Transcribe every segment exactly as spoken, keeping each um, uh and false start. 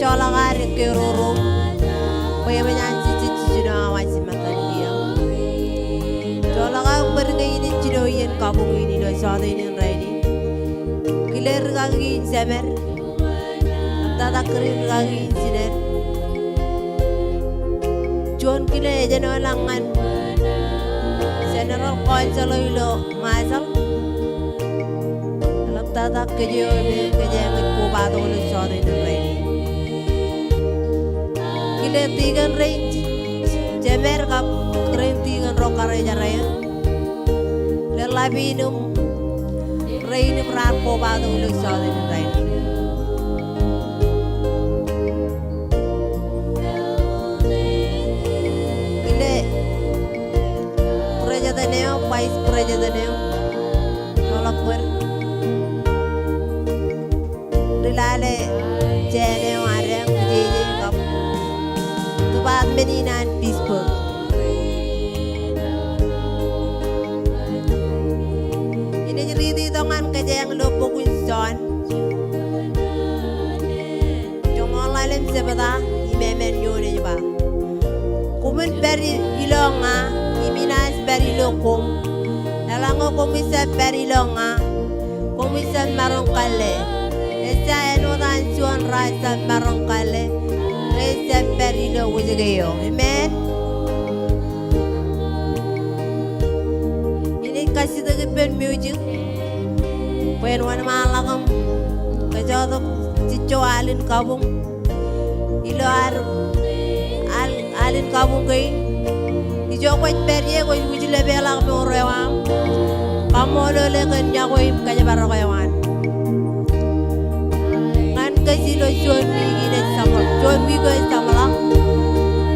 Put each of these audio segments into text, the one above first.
Joḷọk ad ekkā ro ro bwe eṃōj an jejjet jiljino awa jimattan eo. Joḷọk aō bōd ke inaaj jino iien kabuñ in ilo jọteen in rainin. Kile rikaki in jemed, ḷaptata kōn rikaki in jined. Juon kile ejenoḷọk ñan General Council eo ilo Ṃajeḷ. Eḷaptata kōj eo im kōjeañ kobatok ilo jọteen in rainin. Kile tikōn rein jemed kab rein tikōn ro karijer eō. Leḷḷap in im rein im raar kobatok ilo jọteen in rainin. Kile president eo, vice president eo, joḷọk bōd. Ri lale jāān eo ad eañ kijeje kab department in an Pittsburgh. Inaaj riiti tok ñan kōjeañ ilo bok in Jon joñoul ḷalem jebta im emān eoon ej ba, koṃwin pād ilo ña im inaaj pād ilo koṃ. Eḷaññe koṃij jab pād ilo ña, koṃij jab maroñ kalle. Ejja āinwōt an juon ro ejjab maroñ kalle, rej jab pād ilo wōjke eo. Amen. Inaaj kajjitōk ippān music bwe en wōnṃaanḷọk im kōjọọtok jejjo alen kabuñ ilo ad al, alen kabuñ kein. Ijo kwōj pād ie, kwōj wūjlepḷọk mour eo aṃ. Kaṃṃoolol e kōn iọkwe im kōjparok eo an ñan kōj ilo juon wiik in ej jeṃḷọk, juon wiik eo ej jeṃḷọk.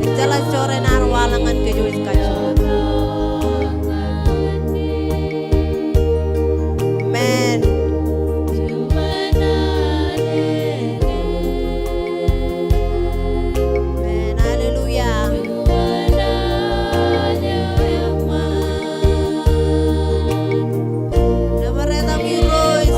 Ejjeḷọk jorrāān an waḷọk ñan kōj wōj kajjitōk. Amen. Amen. Hallelujah. Nōbar etaṃ Irooj.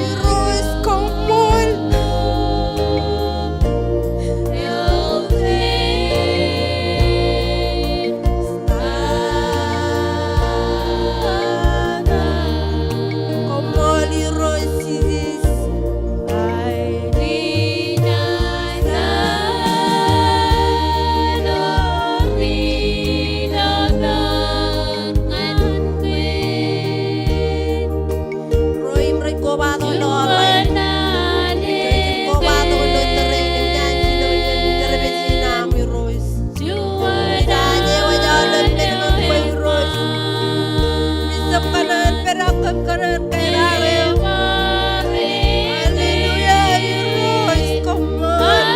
Irooj, koṃṃool. Koṃṃool Irooj Jisōs. Ro im rej kobatok ilo ḷap. Ro im rej kobatok ilo tōre in, im ñan jino iien in tōre in aṃ Irooj. Ej ewōr aolep men ñan kwe Irooj. Im jab kōṇaan pād ak kōm kōṇaan kōṇaan eok. Hallelujah, Irooj, koṃṃool.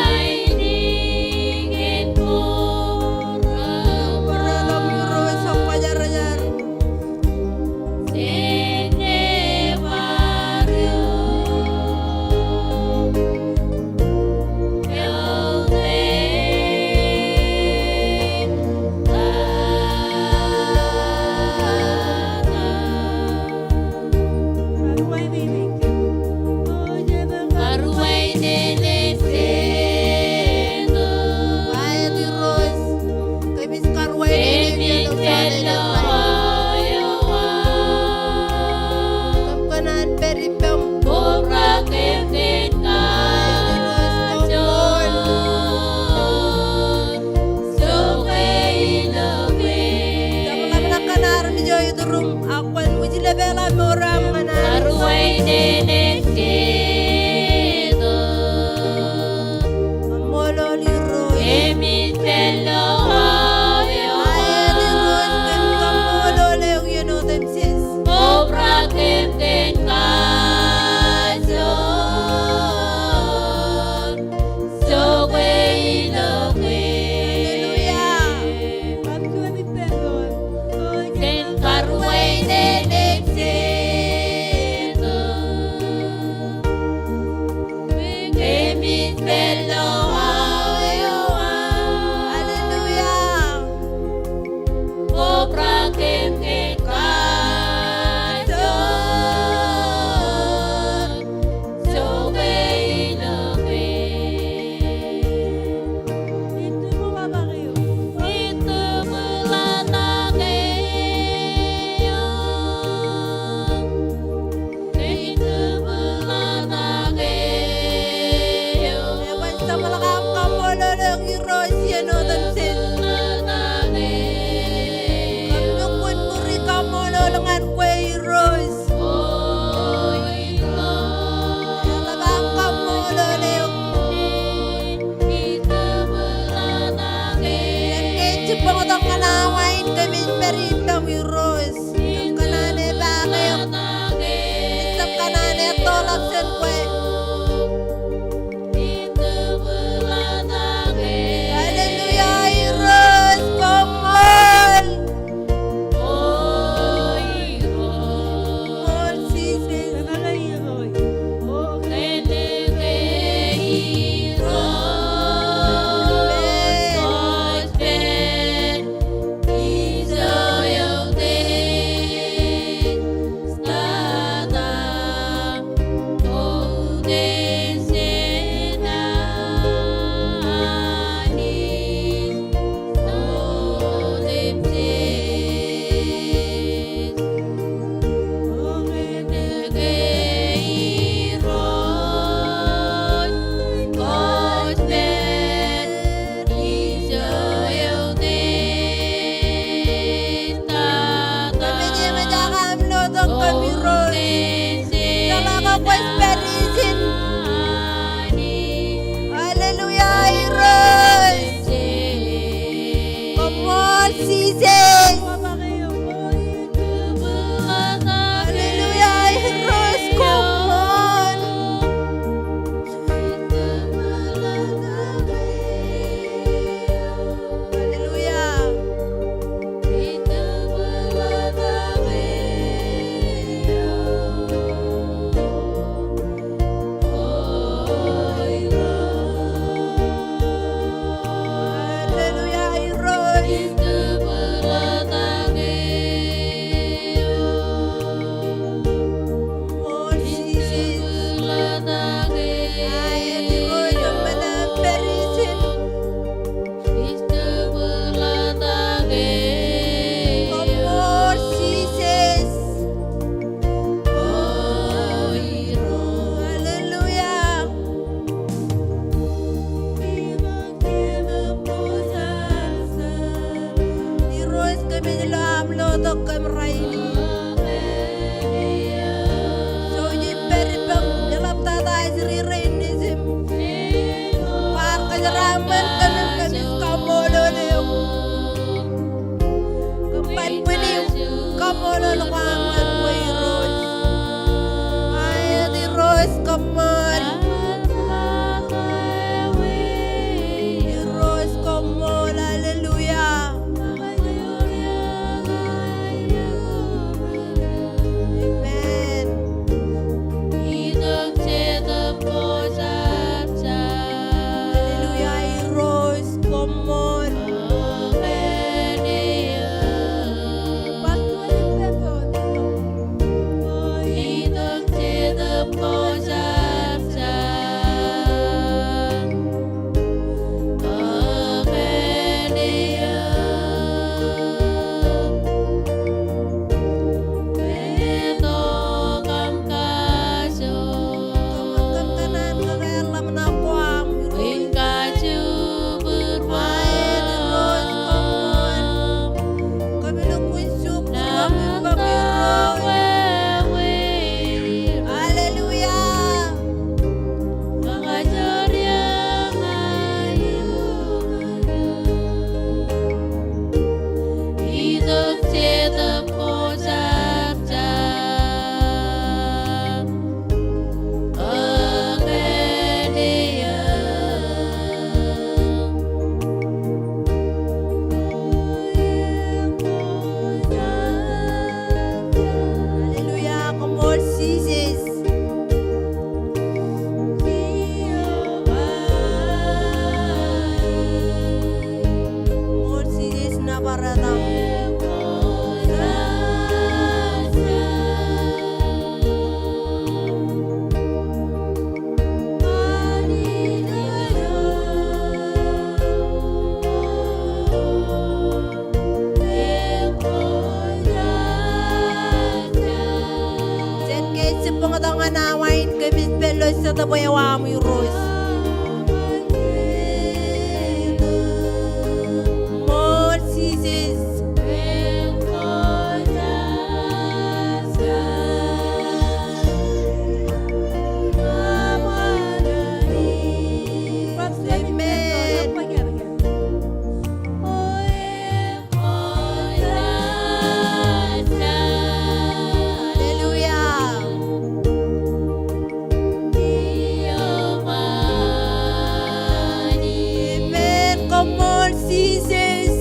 Irooj, kwōjarjar. Ak kwōn wūjlepḷọk mour eo aṃ ñan Anij. Kaṃṃoolol Irooj. Aet Irooj, kōm kaṃṃoolol eok iien otemjej. Hallelujah. Hallelujah. Eban jab ḷak aṃ kaṃṃoolol eok Irooj iien otemjej. Kōm lukkuun bōk ri kaṃṃoolol ñan kwe Irooj. Eḷap aṃ kaṃṃoolol eok. Iien kein jibboñtok ñan awa in kōmij pād ippām Irooj. Kōm kōṇaan epaake eok. Ejab kōṇaan ettoḷọk jān kwe. Hallelujah, Irooj, koṃṃool. Koṃṃool, Jisōs. Ej bōktok ñan awa in kōmij pād ilo Jetōb eo aṃ Irooj. Ṃool Jisōs. Amen. Hallelujah. Amen. Koṃṃool Jisōs.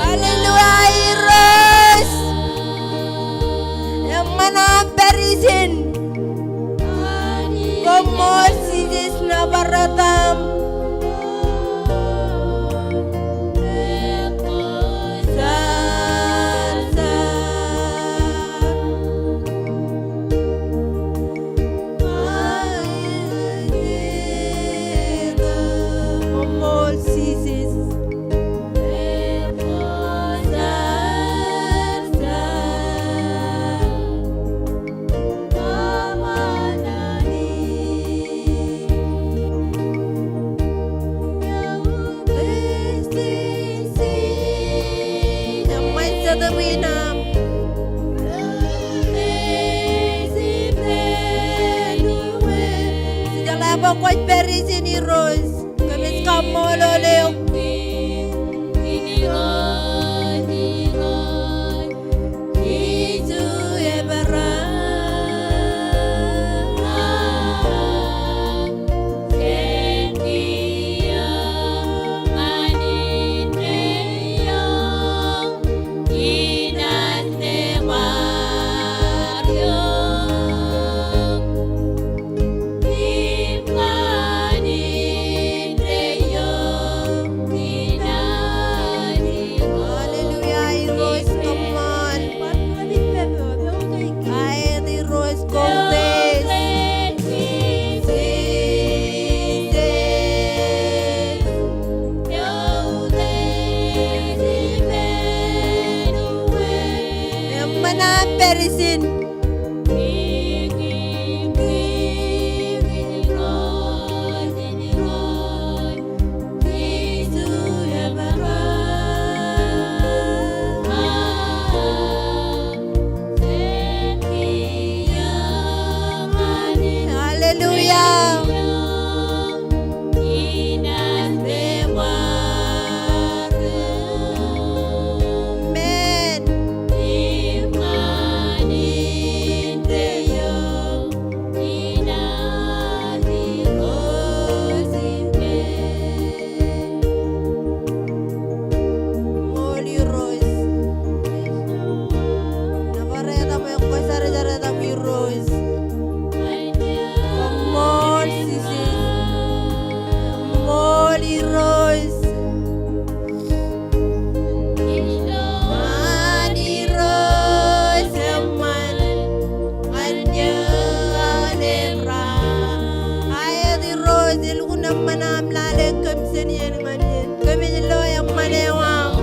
Hallelujah, Irooj. Eṃṃan aṃ pād ijin. Koṃṃool Jisōs nōbar etaṃ. Koṃṃool Jisōs. Eṃṃan Jetōb in aṃ. Jeḷā bwe kwōj pād ijin Irooj. Kōmij kaṃṃoolol eok. Hallelujah, Irooj, come on. Aet Irooj, koutiej. Eṃṃan aṃ pād ijin. Hallelujah. Amen. Ṃool Irooj. Nōbar etaṃ, kwōj jar jar etaṃ Irooj. Koṃṃool Jisōs. Ṃool Irooj. Eṃṃan Irooj, eṃṃan. Ñan iien raṇ. Aet Irooj, elukkuun eṃṃan aṃ lale kōm jān iien ñan iien. Kōmij lo eṃṃan eo aṃ.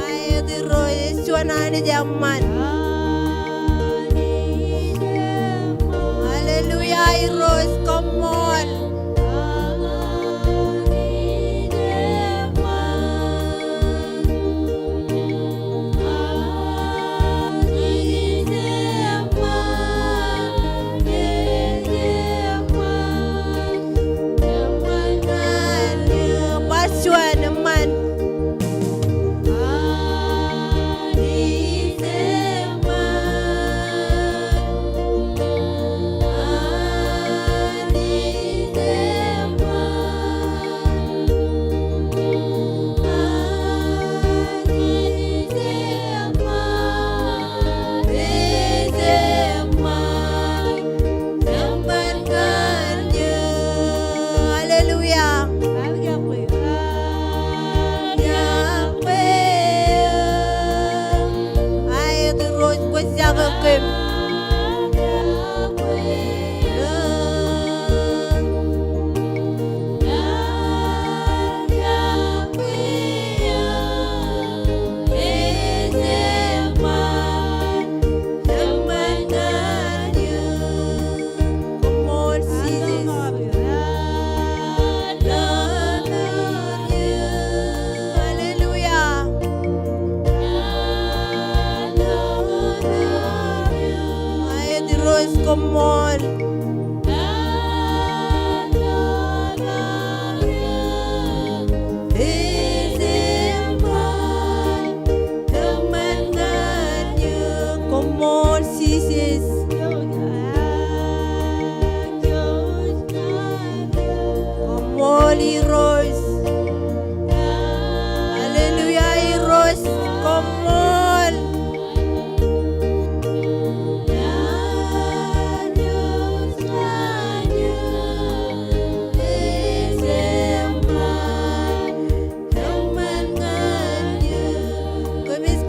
Aet Irooj, ej juon Anij eṃṃan. Hallelujah, Irooj, koṃṃool. Bar juon eṃṃan.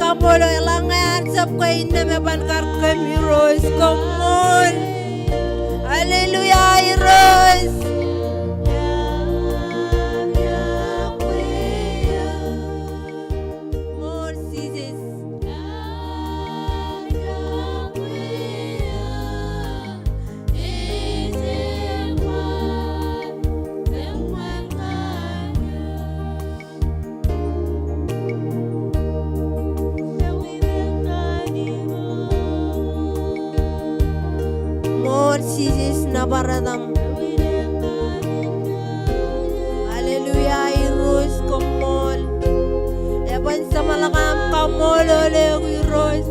Kaṃṃoolol, eḷaññe an jab ke innām eban kar kōm Irooj, koṃṃool. Hallelujah Irooj. Koṃṃool Jisōs. Koṃṃool Jisōs, nōbar etaṃ. Hallelujah Irooj, koṃṃool. Eban jeṃḷọk aṃ kaṃṃoolol eok Irooj.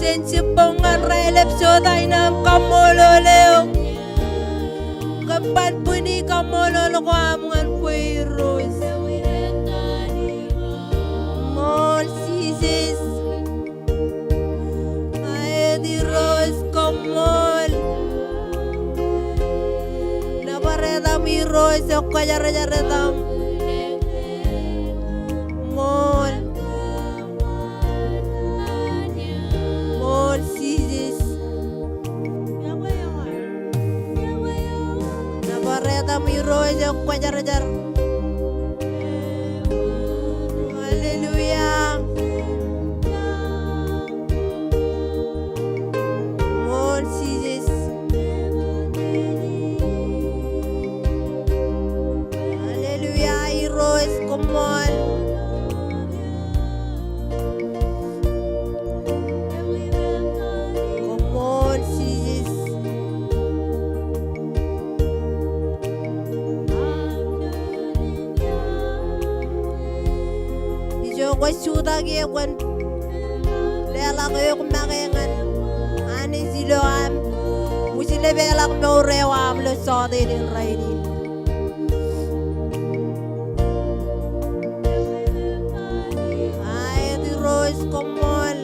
Jān jibboñ ñan raelep, jota in aṃ kaṃṃoolol eok. Kōm ban bwini kaṃṃoolol ko aṃ ñan kwe Irooj. Koṃṃool Jisōs. Aet Irooj, koṃṃool. Nōbar etaṃ Irooj, ekwōjarjar etaṃ. Koṃṃool. Koṃṃool Jisōs. Nōbar etaṃ Irooj, ekwōjarjar. Hallelujah. Koṃṃool Jisōs. Hallelujah Irooj, koṃṃool. Koṃṃool Jisōs. Ijo kwōj jutak ie, kwōn leḷọk eok make ñan Anij ilo aṃ wūjlepḷọk mour eo aṃ ilo jọteen in rainin. Aet Irooj, koṃṃool.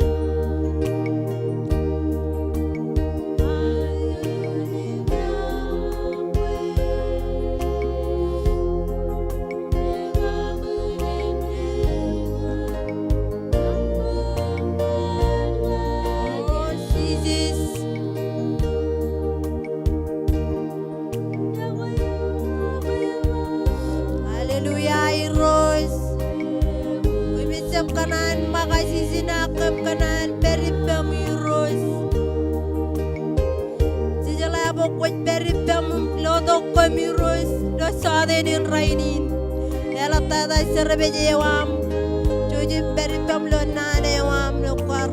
Jisōs. Hallelujah Irooj. Kōmij jab kōṇaan ṃōkaj ijin ak kōm kōṇaan pād ippaṃ Irooj. Jejeḷā bwe kwōj pād ippaṃ im lotok kōm Irooj ilo jọteen in rainin. Eḷaptata service eo aṃ. Jouj im pād ippaṃ ilo naan eo aṃ ilo kwaar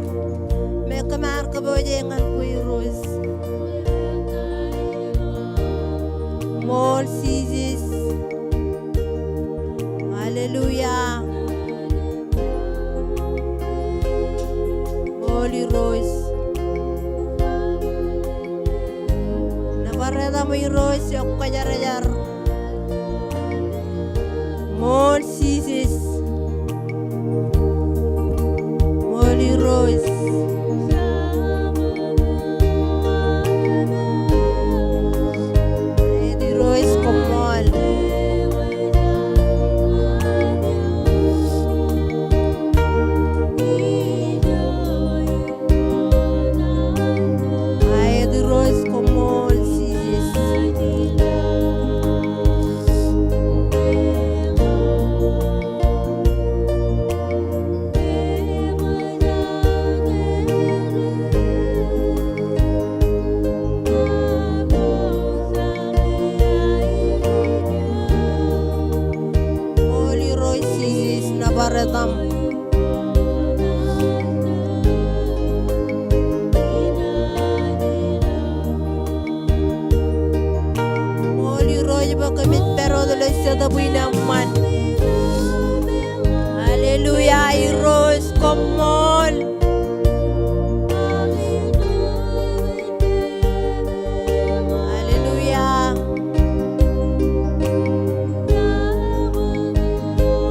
me kōm ar kōpooje ñan kwe Irooj. Koṃṃool Jisōs. Hallelujah. Koṃṃool Irooj. Nōbar etaṃ Irooj, ekwōjarjar. Koṃṃool Jisōs. Koṃṃool Irooj. Aet Irooj, koṃṃool. Aet Irooj, koṃṃool Jisōs. Koṃṃool Irooj Jisōs, nōbar etaṃ. Koṃṃool Irooj bwe kōmij pād wōt ilo jetōb in eṃṃan. Hallelujah Irooj, koṃṃool. Hallelujah.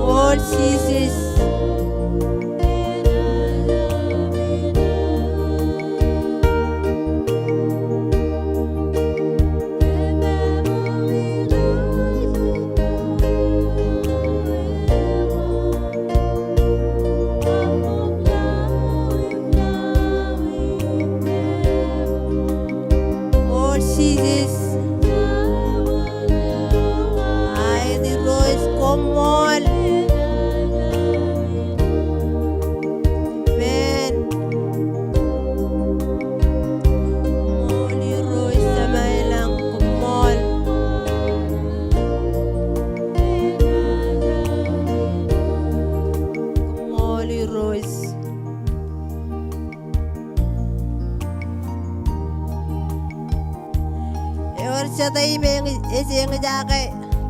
Koṃṃool Jisōs. Ej eñjake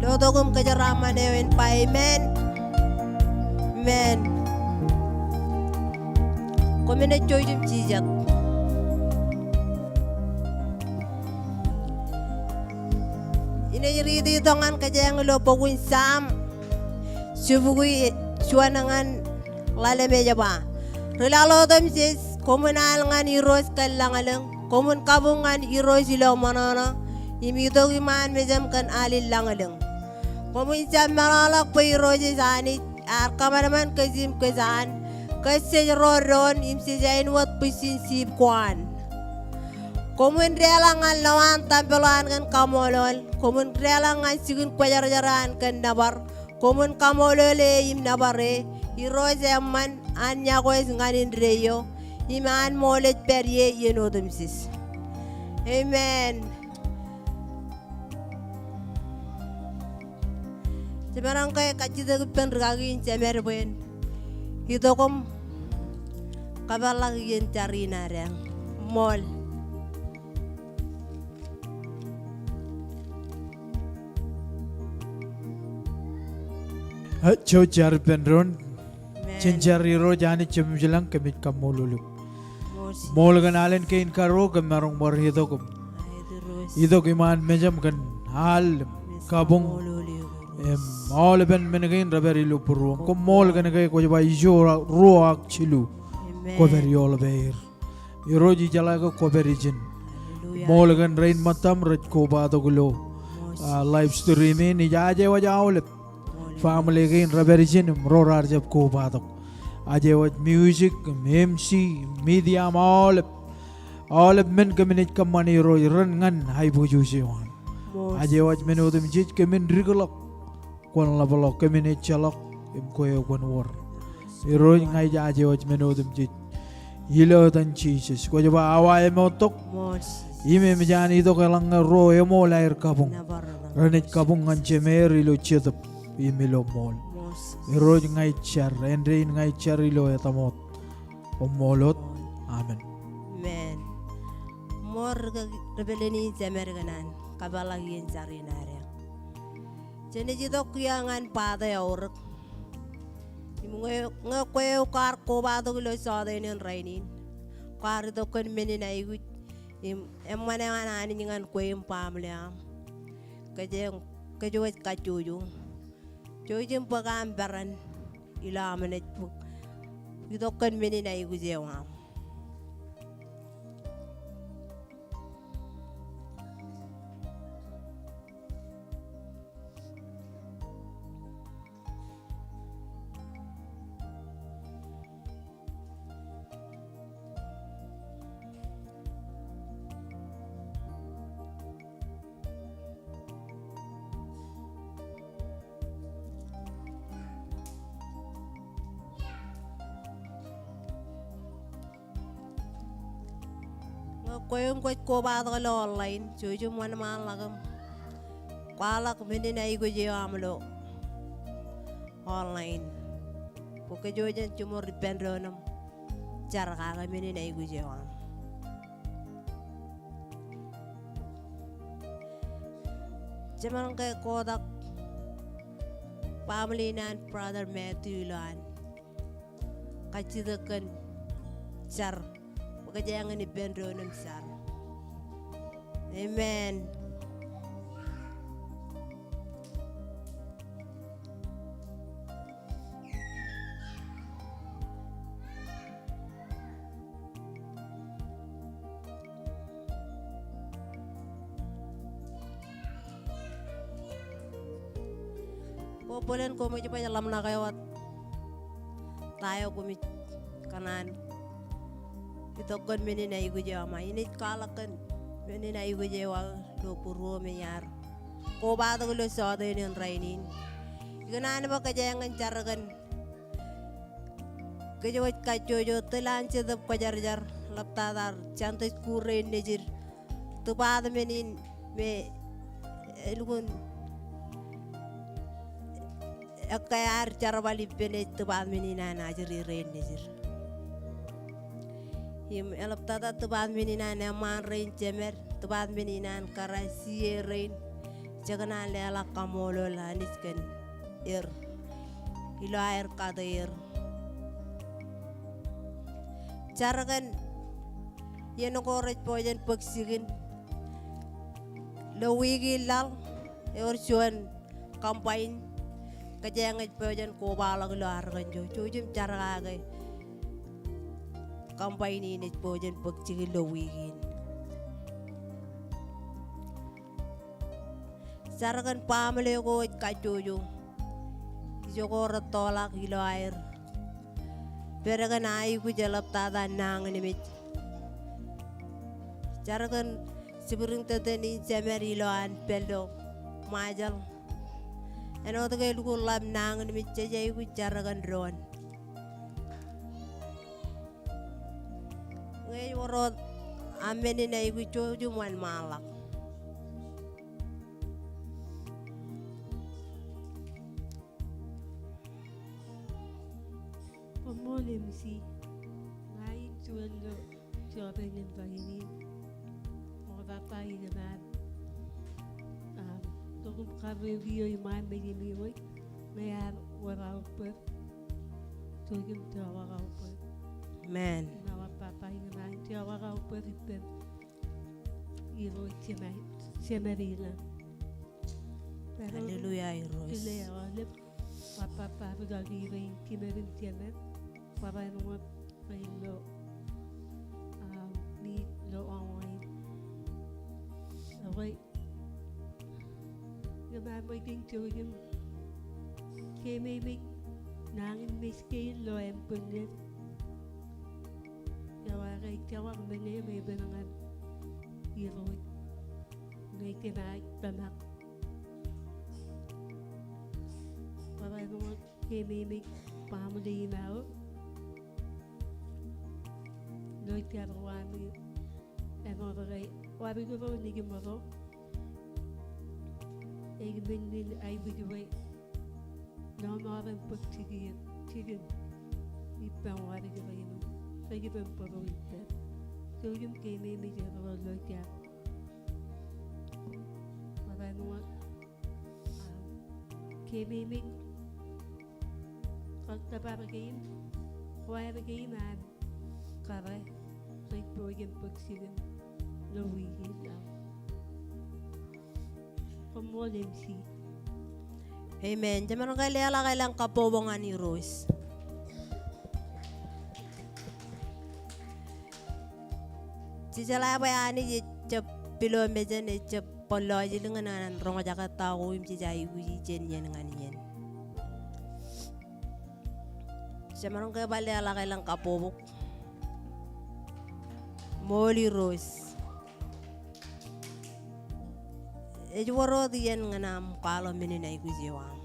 lotok im kōjeraaṃṃan eo en ba amen. Amen. Koṃwin jouj im jijet. Inaaj riiti itok ñan kōjeañ ilo bok in Sam, jibukwi juon ñan ḷalem ej ba, Ri laḷ otemjej, koṃwin al ñan Irooj kōn lañlōñ, koṃwin kabuñ ñan Irooj ilo ṃōṇōṇō, im itok iṃaan mejaṃ kōn al in lañlōñ. Koṃwin jab meḷọkḷọk bwe Irooj ej Anij, ear kōṃanṃan kōj im kōj an, kōj jej ro doon im jej āinwōt bwijin siip ko an. Koṃwin deḷọñ ñan lowaan tempel eo an kōn kaṃṃoolol, koṃwin deḷọñ ñan jikin kwōjarjar eo an kōn nōbar, koṃwin kaṃṃoolol e im nōbar e. Irooj eṃṃan, an iọkwe ej ñan indeeo, im an ṃool ej pād ie iien otemjej. Amen. Jemaroñ ke kajjitōk ippān rikaki in jemed bwe en itok im kōpeḷḷọk iien jar in ad eñ. Ṃool. Ej jouj jar ippān doon. Amen. Jen jar. Irooj Anij Jemem ilañ, kōmij kaṃṃoolol eok. Ṃool. Ṃool kōn alen kein karuo kōm maroñ bar itok im itok iṃaan mejaṃ kōn al im kabuñ im aolepen men kein rej pād ilo būruōṃ. Koṃṃool kōn ke kwōj ba ijo ruo ak jilu, amen, kwōpād ioḷap aer. Irooj, ijeḷā ke kwōpād ijin. Hallelujah. Ṃool kōn rein ṃōttaṃ rej kobatok ilo, ah, live stream in, ij aje waj aolep family kein rej pād ijin im ro raar jab kobatok. Aje waj music im MC im media im aolep, aolep men kōmij kōṃṃane Irooj, ren ñan aiboojoj eo an. Aje waj men otemjej kōmin dikḷọk, kwōn ḷapḷọk, kōmin ejjeḷọk im kwe eo kwōn wōr. Irooj, ña ij aje waj men otemjej ilo etan Jisōs. Kwōj ba awa emootok im emōj an itok eḷaññe ruo eṃool aer kabuñ, renaaj kabuñ ñan Jemeer ilo Jetōb im ilo ṃool. Irooj, ña ij jar, āindein ña ij jar ilo etaṃ wōt. Koṃṃool wōt. Amen. Amen. Ṃool rikaki, ripālen in jemed kōn an kōpeḷḷọk iien jar in ad eñ. Jenaaj itok kiiō ñan bate aorōk. Im ñe, ñe kwe eo kwaar kobatok ilo jọteen in rainin, kwaar itok kōn men in aikuj im eṃṃan eo an Anij ñan kwe im baaṃle eo aṃ, kōj, kōj wōj kajjojo. Jouj im bōk aṃ peran ilo aṃ naaj bōk itok kōn men in aikuj eo aṃ. Ñe kwe im kwōj kobatok ilo online, jouj im wōnṃaanḷọk im kwaḷọk men in aikuj eo aṃ ilo online. Bwe kōj wōj jen jiṃor ippān doon im jar kake men in aikuj eo aṃ. Jemaroñ ke kotak baaṃle in an Brother Matthew ilo an kajjitōk kōn jar. Bwe kōjeañ in ippān doon im jar. Amen. Bōlen koṃij baj ḷōmṇak eo wōt ta eo koṃij kōṇaan itok kōn men in aikuj eo aṃ. Inaaj kwaḷọk kōn men in aikuj eo aō ilo būruō me iar kobatok ilo jọteen in rainin. Ikōṇaan bwe kōjeañ in jar kōn kōj wōj kajjojo, tōl an Jetōb Kwōjarjar, ḷaptata Sunday school rein nejid, department in me elukkuun ekkā ad jerbal ippān ej department in an ajri rein nejid. Im eḷaptata department in an eṃṃaan rein jemed, department in an kōrā C A rein, jekōṇaan leḷọk kaṃṃoolol Anij kōn er ilo aer kate er. Jar kōn iien ko rej pojak in bōk jikin ilo wiik in laḷ, ewōr juon combine kōjeañ ej pojak in kobaḷọk ilo Arkansas. Jouj im jar kake combine in ej pojak in bōk jikin ilo wiik in. Jar kōn baaṃle ko ej kajjojo. Ijo ko rettoḷọk ilo aer pād kōn aikuj eḷaptata nañinmej. Jar kōn jibwidtōtōn in jemed ilo an pād ilo Ṃajeḷ. Āinwōt ke elukkuun ḷap nañinmej jej aikuj jar kōn doon. Ñe ej wōr wōt aṃ men in aikuj jouj im wanṃaanḷọk. Koṃṃool M C. Ña in juon ilo job in in rainin. Ṃokta papa in ṃaan. Am, tok im kar redio iṃaan me jemem wōj. Ñe ear wōr aō bōd, jouj im joḷọk aō bōd. Amen. Ṃokta papa in ṃaan, joḷọk aō bōd ippān Irooj Jemed, Jemed in. Hallelujah, Irooj. Kile aolep, ṃokta papa ri kaki rein, Jemed im Jemed, barāinwōt rein ilo, ah, mi ilo online. Okay. Kōmaaṃ ṃōj kōn jouj im keememej nañinmej kein ilo ānbwinned. Ewōr ke ejjeḷọk men eo epen ñan Irooj ñe jenaaj tōmak. Barāinwōt keememej baaṃle in aō. Ilo jar ko ami āinwōt ke wāween ro nejimro. Ej men in aikuj bwe lọmọọr en bōk jikin, jikin ippān wāween ro im rej ippān bōro ippān. Jouj im keememej erro ilo jar. Barāinwōt Keememej kōttōpar kein, koaer kein an kōrā rej pojak in bōk jikin ilo wiik in laḷ. Koṃṃool M C. Amen. Jemaroñ ke leḷọk elōñ kabbokbok ñan Irooj. Jejeḷā bwe Anij ejjab pilo mejān, ejjab bar lọjilñin ñan roñjake ta ko im jej aikuji jān iien ñan iien. Jemaroñ ke bar leḷọk elōñ kabbokbok. Ṃool Irooj. Ej wōr wōt iien ñan aṃ kwaḷọk men in aikuj eo aṃ.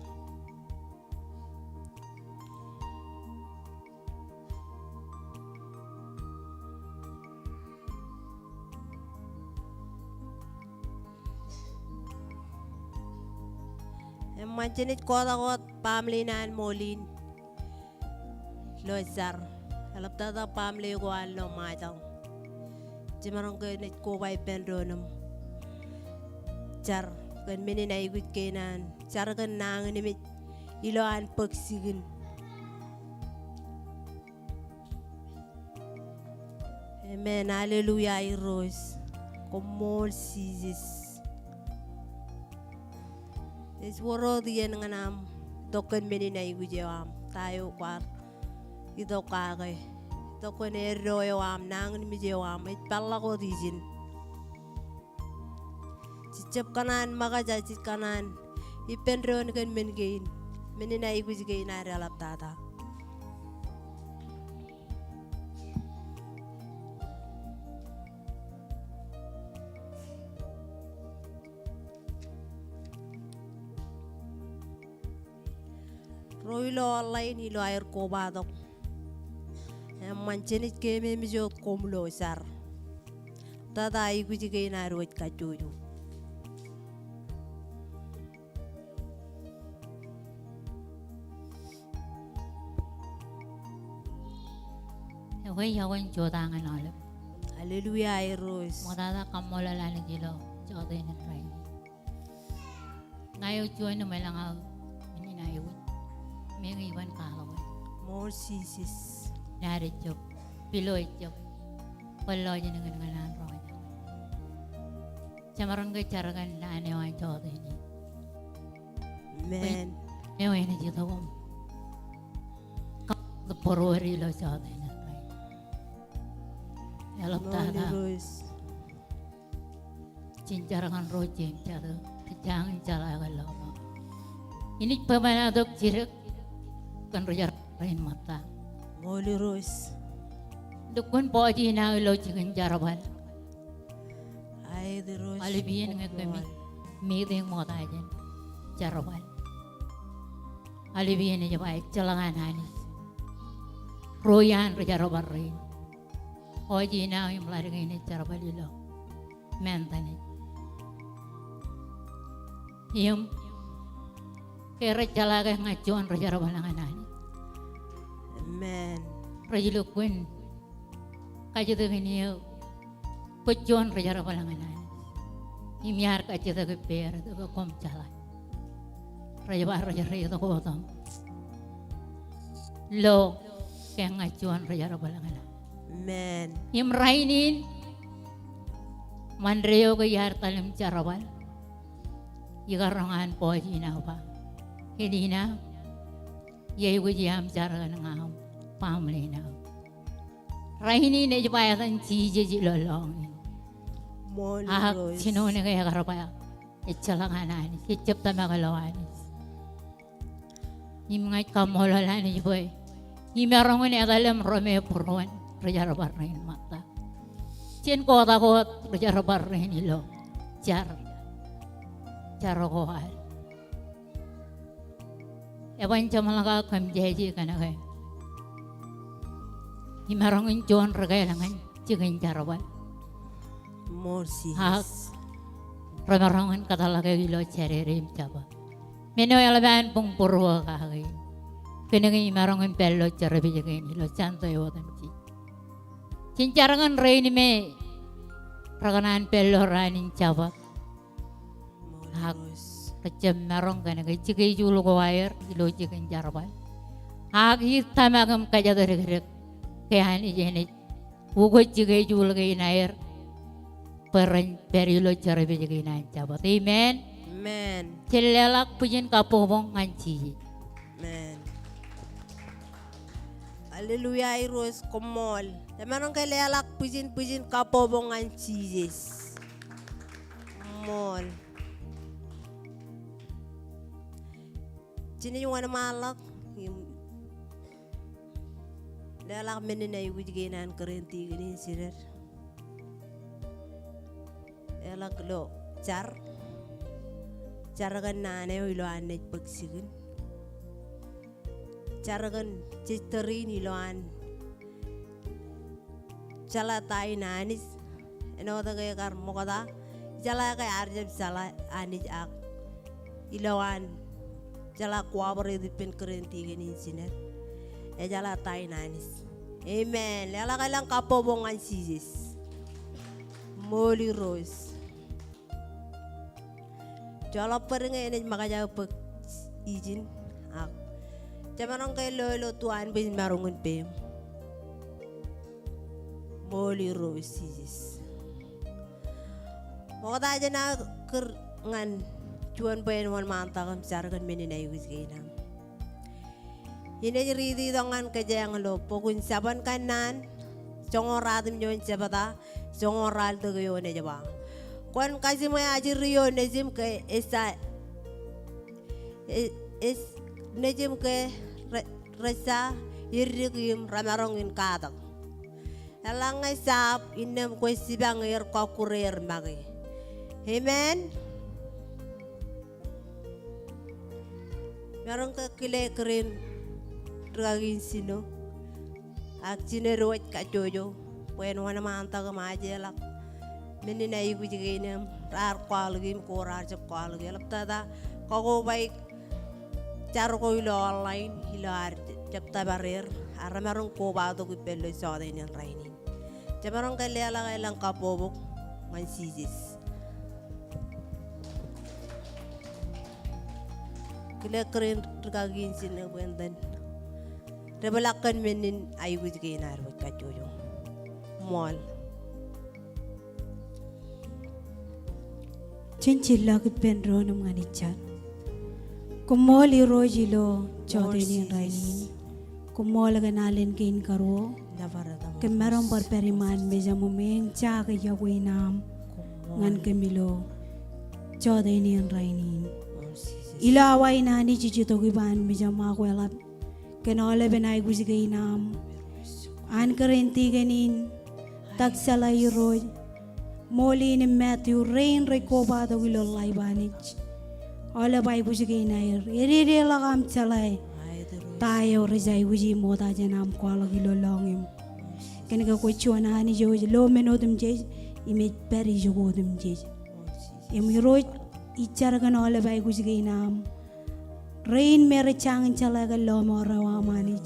Eṃṃan, jenaaj kotak wōt baaṃle in an Ṃool in ilo jar. Eḷaptata baaṃle ko an ilo Ṃajeḷ. Jemaroñ ke naaj koba ippān doon im jar kōn men in aikuj kein an, jar kōn nañinmej ilo an bōk jikin. Amen. Hallelujah, Irooj. Koṃṃool Jisōs. Ej wōr wōt iien ñan aṃ itok kōn men in aikuj eo aṃ. Ta eo kwaar itok kake. Itok kōn eddo eo aṃ, nañinmej eo aṃ. Ej peḷḷọk wōt ijin. Jej jab kōṇaan ṃōkaj, jej kōṇaan ippān doon kōn men kein, men in aikuj kein ad eḷaptata. Ro ilo online ilo aer kobatok. Eṃṃan, jenaaj keememej wōt koṃ ilo jar. Tata aikuj kein ad wōj kajjojo. Ekwe, iọkwe im jota ñan aolep. Hallelujah, Irooj. Ṃoktata kaṃṃoolol Anij ilo jota in rainin. Ña eo juon im elōñ aō men in aikuj. Meñe iban kaḷọk. Ṃool Jisōs. Naan ejjab, pilo ejjab, bōlen lọjilñin ñan an roñjake. Jemaroñ ke jar kōn naan eo an jota in. Amen. Eo enaaj itok im kaṃṃoolol ilo jota in rainin. Eḷaptata. Ṃool Irooj. Jen jar kōn ro jeiū im jatū, rej jañin jeḷā ke ḷọk ṃōk. Inaaj bōktok jidik kōn ri jerbal rein ṃōtta. Ṃool Irooj. Lukkuun pojak in aō ilo jikin jerbal. Aet Irooj. Aolep iien ñe kōmij meeting ṃokta jān jerbal, aolep iien ej ba ejjeḷọk an Anij ro iaan ri jerbal rein. Pojak in aō im ḷaddik in ej jerbal ilo Mountain View. Im ke rej jeḷā ke ña juon ri jerbal ñan Anij. Amen. Rej lukkuun kajjitōk in eō bwe juon ri jerbal ñan Anij. Im iar kajjitōk ippāer tok ke koṃ jeḷā. Rej ba rej reitok wōt im lo ke ña juon ri jerbal ñan Anij. Amen. Im rainin, Ṃande eo ke iar etal im jerbal, ikar roñ an pojak in aō ba, Elina, iaikuj iaam jar kōn ña im family in aō. Rainin ej ba etan Jisōs ilo lọñiin. Ṃool Irooj. Ak jinoin ke ekar ba ejjeḷọk an Anij, ejjab tōmak ilo Anij. Im ña ij kaṃṃoolol Anij bwe imaroñ in etal im ro me būruon ri jerbal rein ṃōtta. Jen kotak wōt ri jerbal rein ilo jar, jar ko ad. Eban jeṃḷọk aō kōmmejāje kōn ke imaroñ in juon ri kāāl ñan jikin jerbal. Ṃool Jisōs. Ak remaroñ in kōtḷọke ilo jādede im jabōt. Men eo eḷap an buñbūruō kake in, kōnke imaroñ in pād ilo service kein ilo Sunday otemjej. Jen jar kōn rein me rekōṇaan pād ilo raan in Jabōt. Ak rejjab maroñ kōnke schedule ko aer ilo jikin jerbal. Ak ij tōmak im kōjatdikdik ke Anij enaaj ukōt schedule kein aer bwe ren pād ilo service kein an Jabōt. Amen. Amen. Jen leḷọk bwijin kabbokbok ñan Jisōs. Amen. Hallelujah, Irooj, koṃṃool. Jemaroñ ke leḷọk bwijin, bwijin kabbokbok ñan Jisōs. Ṃool. Jenaaj wōnṃaanḷọk im leḷọk men in aikuj kein an kōrā in tikōn in jined. Eḷak ilo jar, jar kōn naan eo ilo an naaj bōk jikin. Jar kōn jejtōrin ilo an jeḷā ta in Anij. Āinwōt ke ekar ṃokta, ijeḷā ke ear jab jeḷā Anij ak ilo an jeḷā cooperate ippān kōrā in tikōn in jined, ejeḷā ta in Anij. Amen. Leḷọk elōñ kabbokbok ñan Jisōs. Ṃool Irooj. Joḷọk bōd ñe enaaj ṃōkaj aō bōk ijin ak jemaroñ ke lo ilo tuanbwijin maroñ in peiṃ. Ṃool Irooj Jisōs. Ṃokta jān aō kūr ñan juon bwe en wōnṃaantak im jar kōn men in aikuj kein aṃ. Inaaj riiti tok ñan kōjeañ ilo bok in Jabōn Kōnnaan, joñoul ratimjuon jebta, joñoul ralitōk eoon ej ba, kwōn kajiṃwe ajri eo nejūṃ ke ejja, e-, ej, nejūṃ ke re-, rejja eddik im remaroñ in katak. Eḷaññe jab innām kwe jipañ er kọkkure er make. Amen. Maroñ ke kile kōrā in rikaki in jino ak jined wōj kajjojo bwe en wōnṃaantak im ajeḷọk men in aikuj kein im raar kwaḷọk im ko raar jab kwaḷọk. Eḷaptata kakobaik jar ko ilo online ilo ad jab tōpar er, ak remaroñ kobatok ippān ilo jota in rainin. Jemaroñ ke leḷọk elōñ kabbokbok ñan Jisōs. Kile kōrā in rikaki in jinebwe in tōn. Debōḷọk kōn men in aikuj kein ad baj kajjojo. Ṃool. Jen jillọk ippān doon im ñan ijjar. Koṃṃool Irooj ilo jọteen in rainin. Koṃṃool kōn alen kein karuo. Kōm maroñ bar pād iṃaan mejaṃ im eñjake iọkwe in aṃ ñan kōm ilo jọteen in rainin. Ilo awa in Anij ij itok iṃaan mejaṃ ak eḷap kōn aolepen aikuj kein aṃ. Anchor in tikōn in, Takjeḷā Irooj, Moline im Matthew, rein rej kobatok ilo ḷaip Anij. Aolep aikuj kein aer, ededeḷọk aṃ jeḷā ta eo rej aikuji ṃokta jān aṃ kwaḷọk ilo lọñiṃ. Kōnke kwe juon Anij eo ej lo men otemjej im ej pād ijoko otemjej. Im Irooj, ij jar kōn aolep aikuj kein aṃ rein me rej jañin jeḷā kōn lọmọọr eo aṃ Anij.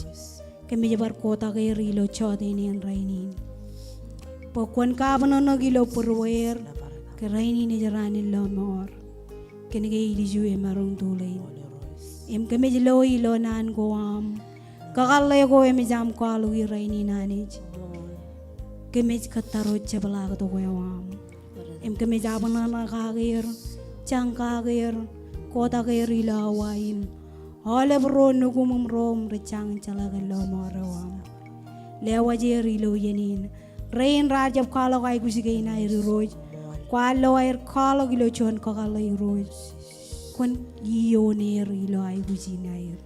Kōmij bar kotak er ilo jọteen in rainin. Bwe kwōn kabōnōnōk ilo būrueer ke rainin ej raan in lọmọọr. Kōnke ilju emaroñ tuḷein. Im kōmij lo ilo naan ko aṃ. Kakōḷḷe ko emej aṃ kwaḷọki rainin Anij. Kōmij kōttaro jepḷaaktok eo aṃ. Im kōmij abṇōṇō kake er, jañ kake er, kotak er ilo awa in. Aolep ro nukuṃ im ro im rej jañin jeḷā kōn lọmọọr eo aṃ. Lewōj er ilo iien in. Rein raar jab kwaḷọk aikuj kein aer Irooj. Kwaar lo aer kwaḷọk ilo juon kakōḷḷe Irooj. Kwōn iioon er ilo aikuj in aer.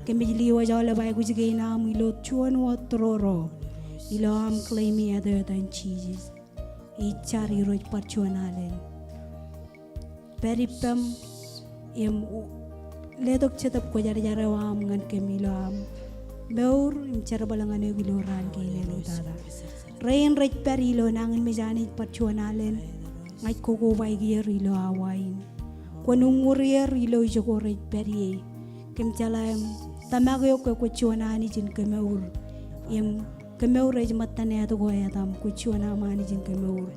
Kōmij lewōj aolep aikuj kein aṃ ilo juon wōt tōroro. Ilo aṃ claim e etan Jisōs. Ij jar Irooj bar juon alen. Pād ippām im u-, letok Jetōb Kwōjarjar eo aṃ ñan kōm ilo aṃ mour im jerbal ñan eok ilo raan kein āliktata. Rein rej pād ilo nañinmej Anij bar juon alen. Ña ij kokobaiki er ilo awa in. Kwōn uññūri er ilo ijoko rej pād ie. Kōm jeḷā im tōmak eok ke kwōj juon Anij in kemour. Im kemour ej ṃōttan āt ko etaṃ, kwōj juon aṃ Anij in kemour.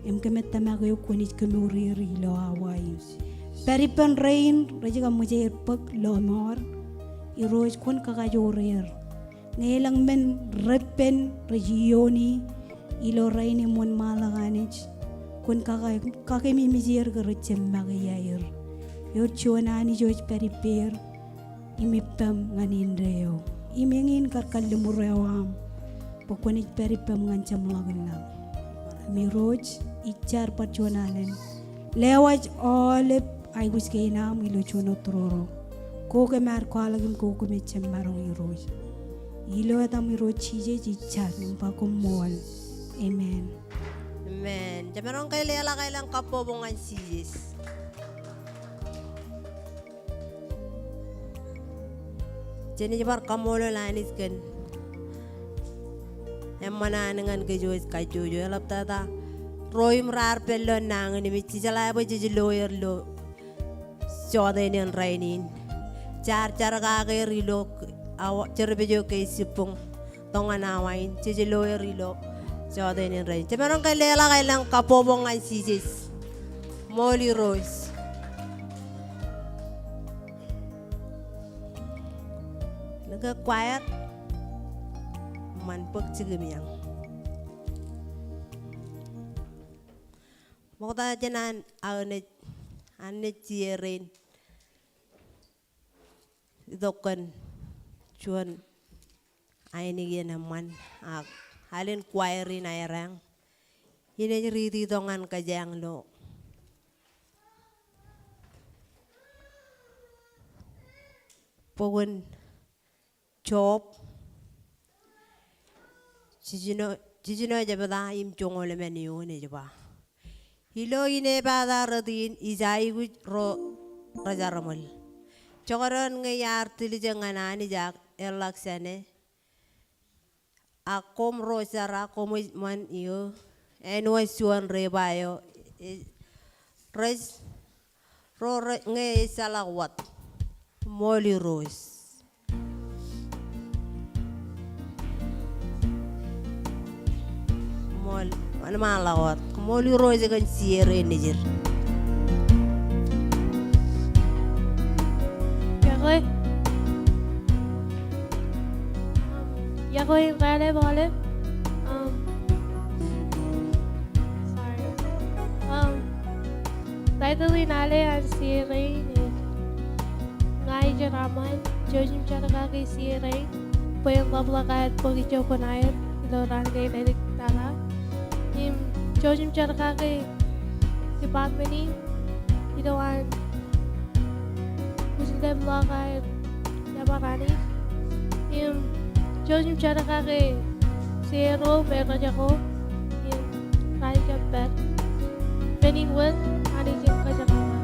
Im kōmij tōmak eok kwōnaaj kemour er ilo awa in. Pād ippān rein rej kaṃōj er bōk lọmọọr. Irooj kwōn kakajoor er. Ñe elōñ men reppen rej iiooni ilo rainin im wōnṃaanḷọk Anij. Kwōn kaka-, kakememej er ke rej jab make iaer. Ewōr juon Anij eo ej pād ippāer. Im ippām ñan indeeo. Im eñin kar kalliṃur eo aṃ. Bwe kwōnaaj pād ippām ñan jeṃḷọkin laḷ. Im Irooj ij jar bar juon alen. Lewōj aolep aikuj kein aṃ ilo juon wōt tōroro. Ko kōm ar kwaḷọk im ko kōmij jab maroñ Irooj. Ilo etaṃ Irooj Jisōs ij jar im ba koṃṃool. Amen. Amen. Jemaroñ ke leḷọk elōñ kabbokbok ñan Jisōs. Jenaaj bar kaṃṃoolol Anij kōn eṃṃan an ñan kōj kajjojo. Eḷaptata ro im raar pād ilo nañinmej, jejeḷā bwe jej lo er ilo jọteen in rainin. Jaar jar kake er ilo awa, jerbal eo ke ej jibboñ tok ñan awa in, jej lo er ilo jọteen in rainin. Jemaroñ ke leḷọk elōñ kabbokbok ñan Jisōs. Ṃool Irooj. Neke choir, ṃan bōk jikiṃ iañ. Ṃokta jān an aō naaj, an naaj jier rein itok kōn juon ainikien eṃṃan ak alen choir in aerañ. Inaaj riiti tok ñan kōjeañ ilo bok in Job, jiljino, jiljino jebta im joñoul emān eoon ej ba, ilo inepata rot in ij aikuj ro rejarṃōl. Jekdọọn ñe iar tiljek ñan Anij ak eḷḷọk jāne, ak koṃ ro jera koṃij ṃan eo, āinwōt juon ri ba eo, e, rej, ro re, ñe ejjeḷọk wōt. Ṃool Irooj. Wōnṃaanḷọk wōt. Koṃṃool Irooj kōn share e nejid. Iọkwe. Um, iọkwe in raan eo aolep. Um, sorry. Um, title in al eo an share in ej Ña ij jeraaṃṃan. Jouj im jerkaki share in bwe en ḷapḷọk aer bōk ijo kuṇaer ilo raan kein ej tata. Im jouj im jerkaki department in ilo an ujilep ḷọk aer nōbar Anij. Im jouj im jerkaki share ro me rejako im raar jab pād. Men in wōt, Anij en kōjeraaṃṃan.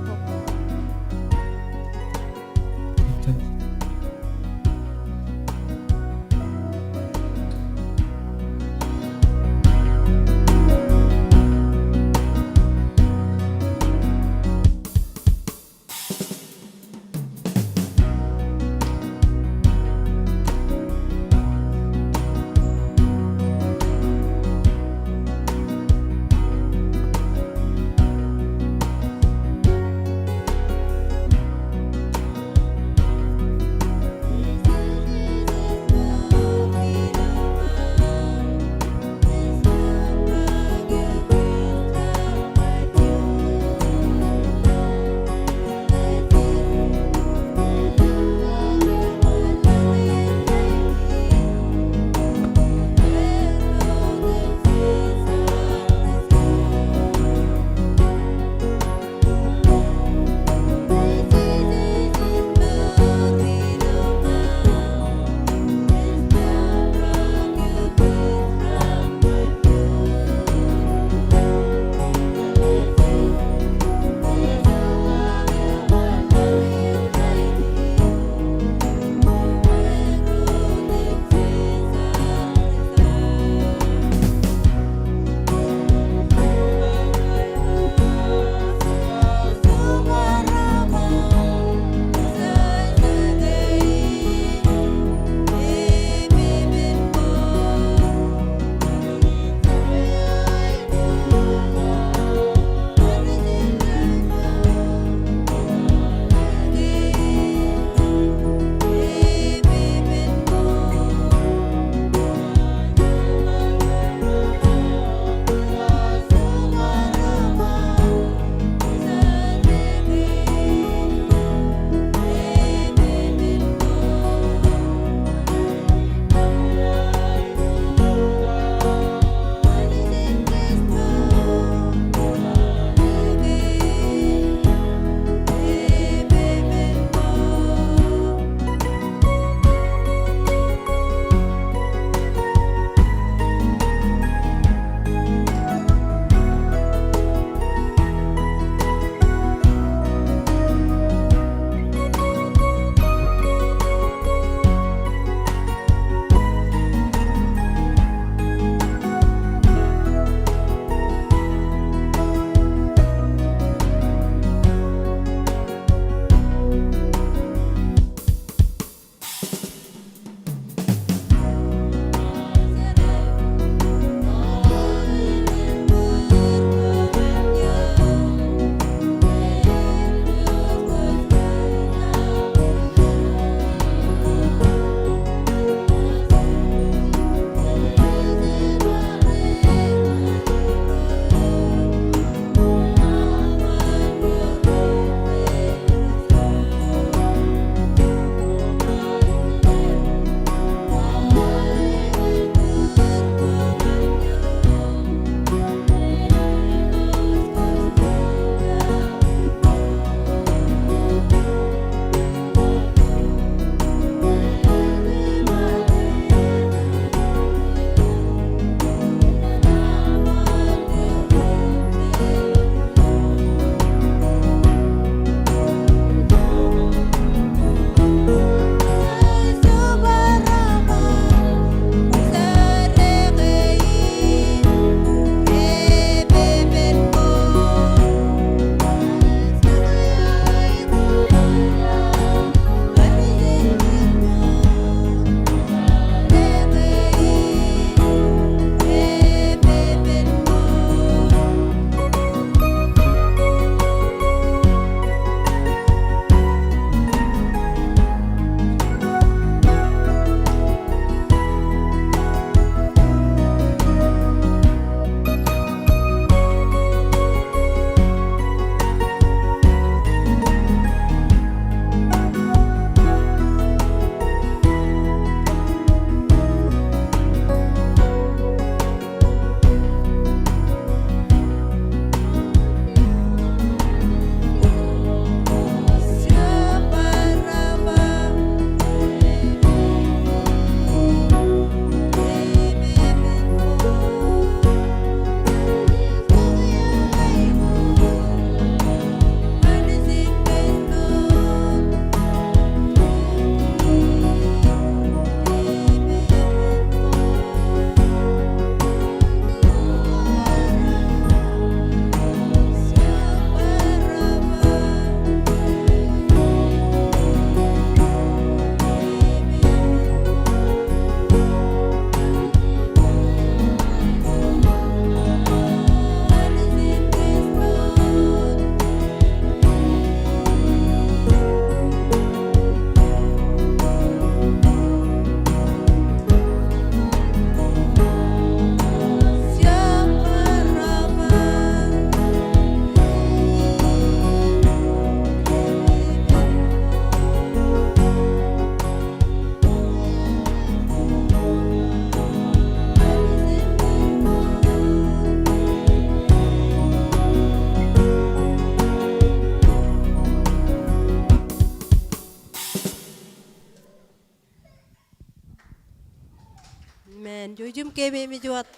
Amen. Jouj im keememej wōt,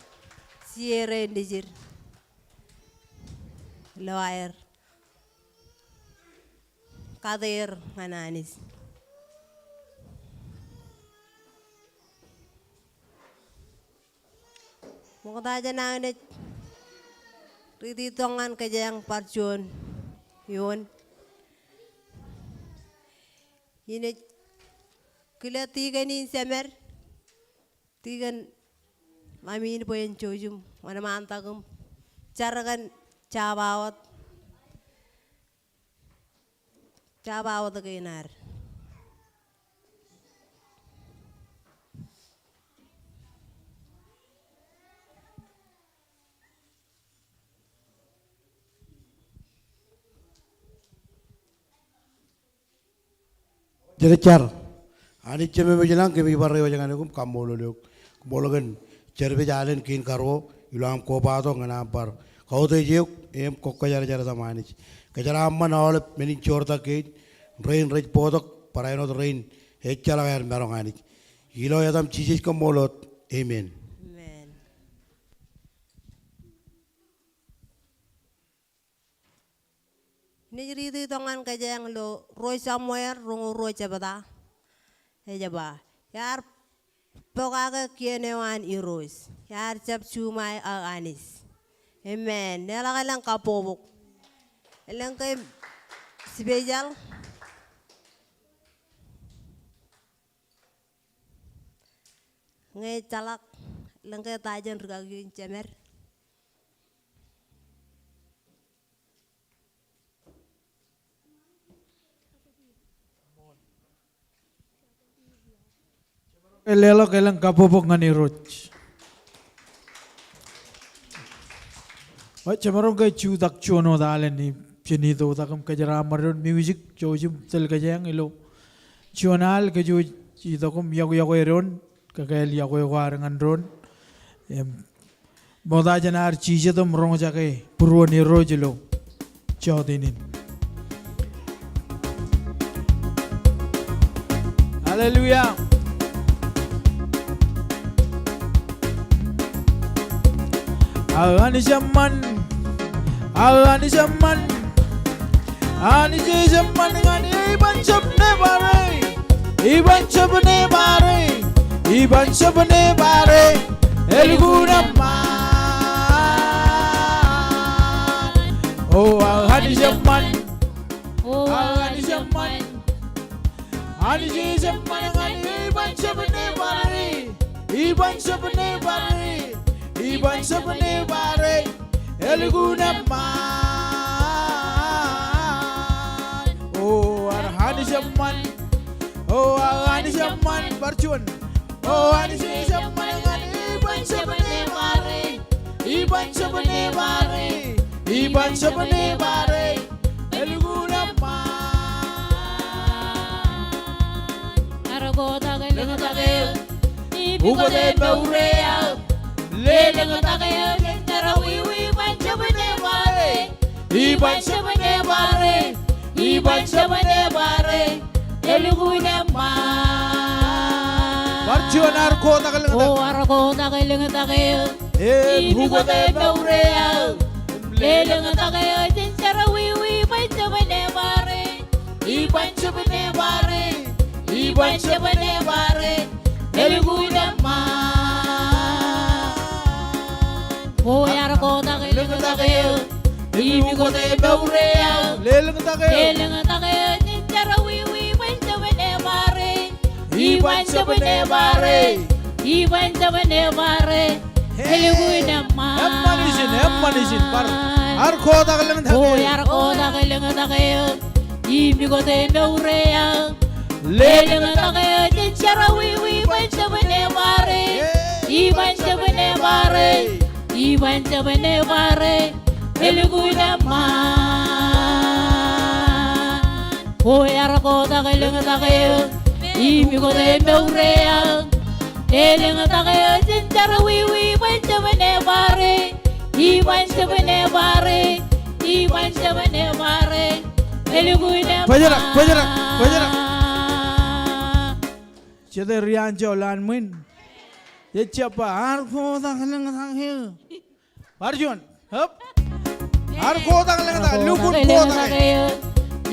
share e nejid ilo aer kateer ñan Anij. Ṃokta jān an naaj riiti tok ñan kōjeañ bar juon eoon. Inaaj kile tikōn in jemed, tikōn ḷamin bwe en jouj im wōnṃaantak im jar kōn jabawōt, jabawōt kein ad. Jen jar. Anij Jemem ilañ, kōmij bar ewōj ñan eok im kaṃṃoolol eok. Koṃṃool kōn jerbal alen kein karuo ilo aṃ kobatok ñan aṃ bar kautiej eok im kwōjarjar etaṃ Anij. Kōjeraaṃṃan aolep men in joortak kein, rein rej bōktok, barāinwōt rein ejjeḷọk aer maroñ Anij. Ilo etaṃ Jisōs, koṃṃool wōt. Amen. Amen. Inaaj riiti tok ñan kōjeañ ilo Ruo Samuel roñoul ruo jebta. Ej ba, iar pokake kien eo an Irooj, iar jab juṃae aō anij. Amen. Leḷọk elōñ kabbokbok. Elōñ ke special. Ñe ejjeḷọk, elōñ ke ta jān rikaki in jemed. Leḷọk elōñ kabbokbok ñan Irooj. Eo, jemaroñ ke jutak juon wōt alen im jen itoitak im kōjeraaṃṃan doon music, jouj im tōl kōjeañ ilo juon al kōj wōj itok im iọkwe, iọkwe doon. Kakāāl iọkwe ko ad ñan doon. Im ṃokta jān ad jijet im roñjake būruon Irooj ilo jota in. Hallelujah. Aō Anij eṃṃan, aō Anij eṃṃan, Anij ej eṃṃan ñan e, iban jab nebare, iban jab nebare, iban jab nebare, elukkuun eṃṃan. O aō Anij eṃṃan, o aō Anij eṃṃan, Anij ej eṃṃan ñan e, iban jab nebare, iban jab nebare, iban jab nebare, elukkuun eṃṃan. O aō Anij eṃṃan, o aō Anij eṃṃan, bar juon. O Anij ej eṃṃan ñan e, iban jab nebare, iban jab nebare, iban jab nebare, elukkuun eṃṃan. Ar kotak lōñtak eō im ukōt e mour e aō. Lelōñtak eō jān jerọwiwi, iban jab nebare, iban jab nebare, iban jab nebare, elukkuun eṃṃan. Bar juon, ar kotak lōñtak. O ar kotak lōñtak eō im ukōt e mour e aō. Lelōñtak eō jān jerọwiwi, iban jab nebare, iban jab nebare, iban jab nebare, elukkuun eṃṃan. O iar kotak lōñtak eō im ukōt e mour e aō. Lelōñtak eō. Lelōñtak eō jān jerọwiwi, iban jab nebare, iban jab nebare, iban jab nebare, elukkuun eṃṃan. Eṃṃan ijin, eṃṃan ijin, bar. Ar kotak lōñtak eō. O iar kotak lōñtak eō im ukōt e mour e aō. Lelōñtak eō jān jerọwiwi, iban jab nebare, iban jab nebare, iban jab nebare, elukkuun eṃṃan. O iar kotak lōñtak eō im ukōt e mour e aō. Lelōñtak eō jān jerọwiwi, iban jab nebare, iban jab nebare, iban jab nebare, elukkuun eṃṃan. Bōjrak, bōjrak, bōjrak. Jete ri anjọ ḷọk ṃwiin. Jej jab ba, ar kotak lōñtak eō. Bar juon. Hop. Ar kotak lōñtak, lukkuun kotak eō.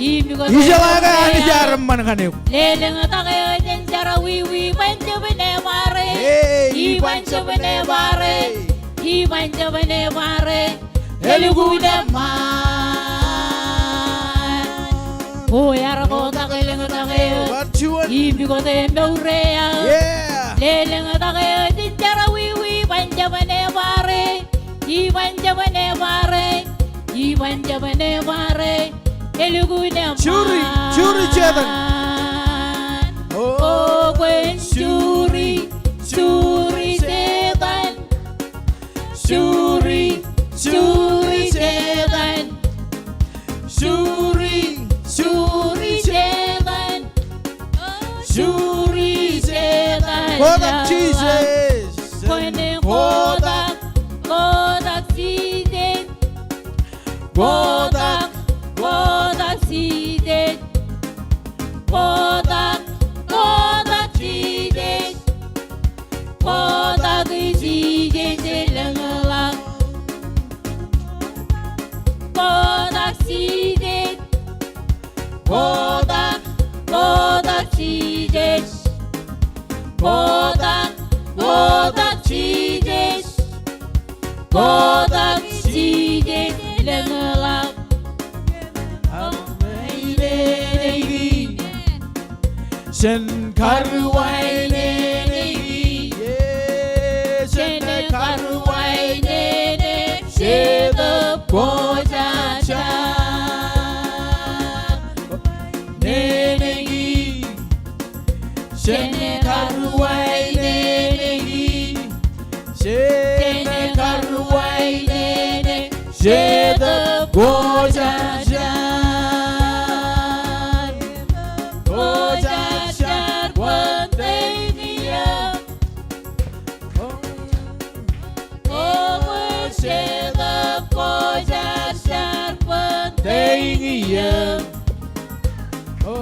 Ijeḷā ke Anij ear eṃṃan ñan eok. Lelōñtak eō jān jerọwiwi, iban jab ṇe bar e. Hey, iban jab ṇe bar e. Iban jab ṇe bar e. Elukkuun eṃṃan. O, ar kotak lōñtak eō. Bar juon. Im pukot e mour eo aō. Yeah. Lelōñtak eō jān jerọwiwi, iban jab ṇe bar e. Iban jab ṇe bar e. Iban jab ṇe bar e. Elukkuun eṃṃan. Juri, juri Setan. O, kwōn juri, juri Setan. Juri, juri Setan. Juri, juri Setan. Juri Setan. Kotak Jisōs. Kwōn kotak, kotak Jisōs. Kotak, kotak Jisōs. Kotak, kotak Jisōs. Kotak Jisōs lōñḷọk. Kotak Jisōs. Kotak, kotak Jisōs. Kotak, kotak Jisōs. Kotak Jisōs lōñḷọk. Amen. Amen. Jen karuwainene. Jen karuwainene. Jetōb Kwōjarjar. Nene. Jen karuwainene. Jen karuwainene. Jetōb Kwōjarjar. Kwōjarjar kwōn teiñ eō. O, kwōn Jetōb Kwōjarjar kwōn teiñ eō. O,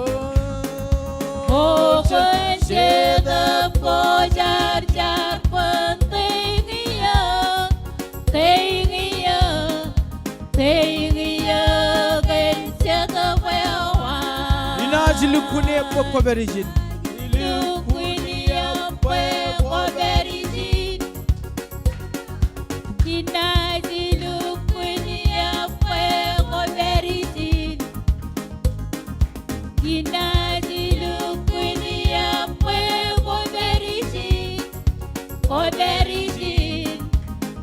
kwōn Jetōb Kwōjarjar kwōn teiñ eō. Teiñ eō. Teiñ eō kōn Jetōb eo aō. Inaaj lukkuun eō bwe kwōpād ijin. Lukkuun eō bwe kwōpād ijin. Inaaj lukkuun eō bwe kwōpād ijin. Inaaj lukkuun eō bwe kwōpād ijin. Kwōpād ijin.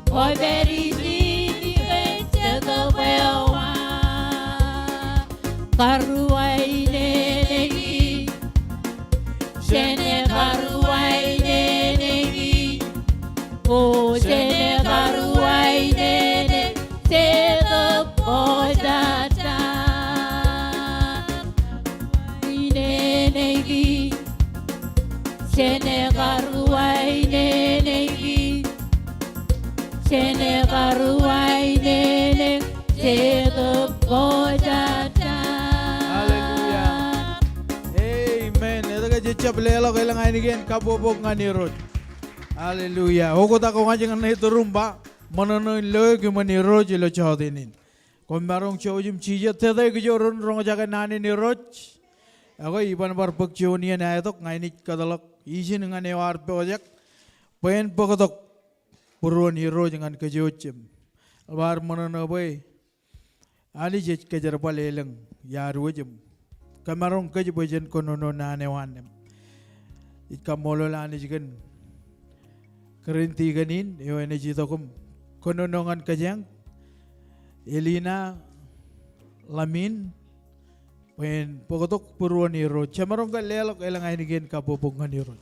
Kwōpād ijin kōn Jetōb eo aō. Karuwainene. Jen karuwainene. O, jen karuwainene. Jetōb Kwōjarjar. Inene. Jen karuwainene. Jen karuwainene. Jetōb Kwōjarjar. Hallelujah. Amen. Etke jej jab leḷọk elōñ ainikien kabbokbok ñan Irooj. Hallelujah. Oktak ko ña ij ñan ituruṃ ba ṃōṇōṇō in lo eok iṃōn Irooj ilo jọteen in. Koṃ maroñ jouj im jijet, tete kijoor in roñjake naan in Irooj. Ekwe, iban bar bōk juon iien aetok ña inaaj kōtḷọk ijin ñan eo ear pojak bwe en bōktok būruon Irooj ñan kōj im bar ṃōṇōṇō bwe Anij ej kōjerbal elōñ iaad wōj im kōmaroñ kōj bwe jen kōnono naan eo an im. Ij kaṃṃoolol Anij kōn kūr in tikōn in eo enaaj itok im kōnono ñan kōjeañ, Elina Lamin, bwe en bōktok būruon Irooj. Jemaroñ ke leḷọk elōñ ainikien kabbokbok ñan Irooj.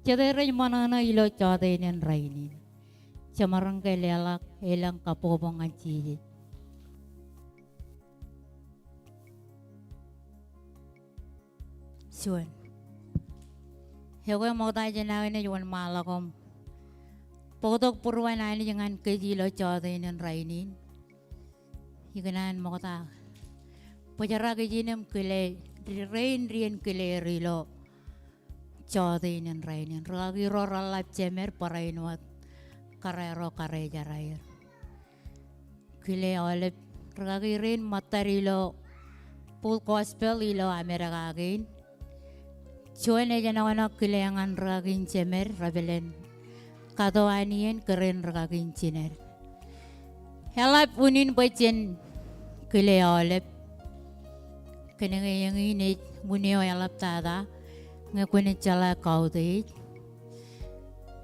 Jete rej ṃōṇōṇō ilo jọteen in rainin? Jemaroñ ke leḷọk elōñ kabbokbok ñan Jisōs? Juon. Ekwe ṃokta jān aō naaj wōnṃaanḷọk im bōktok būruon Anij ñan kōj ilo jọteen in rainin. Ikōṇaan ṃokta bōjrak ijin im kile, rein, rein kile er ilo jọteen in rainin. Rūkaki ro reḷḷap jemed barāinwōt kōrā ro kōrā ro. Kile aolep rūkaki rein ṃōttad ilo Full Gospel ilo Amerika kein. Juon ejenoñoṇe kile ñan rūkaki in jemed, rej pād ilo kato an iien kōrā in rūkaki in jined. Eḷap unin bwe jen kile aolep. Kōnke eñin ej unin eo eḷaptata, ñe kwōnaaj jeḷā kautiej,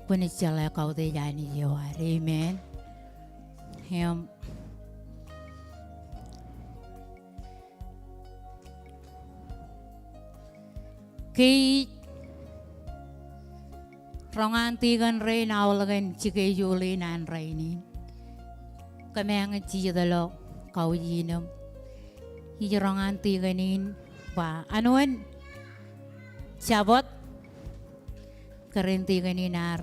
kwōnaaj jeḷā kautiej Anij eo ad. Amen. Im ke ij roñ an tikōn rein aolep kōn schedule in an rainin. Kōmeañ ij jitōḷọk kaujin im ij roñ an tikōn in ba an wōn Jabōt kōrā in tikōn in ear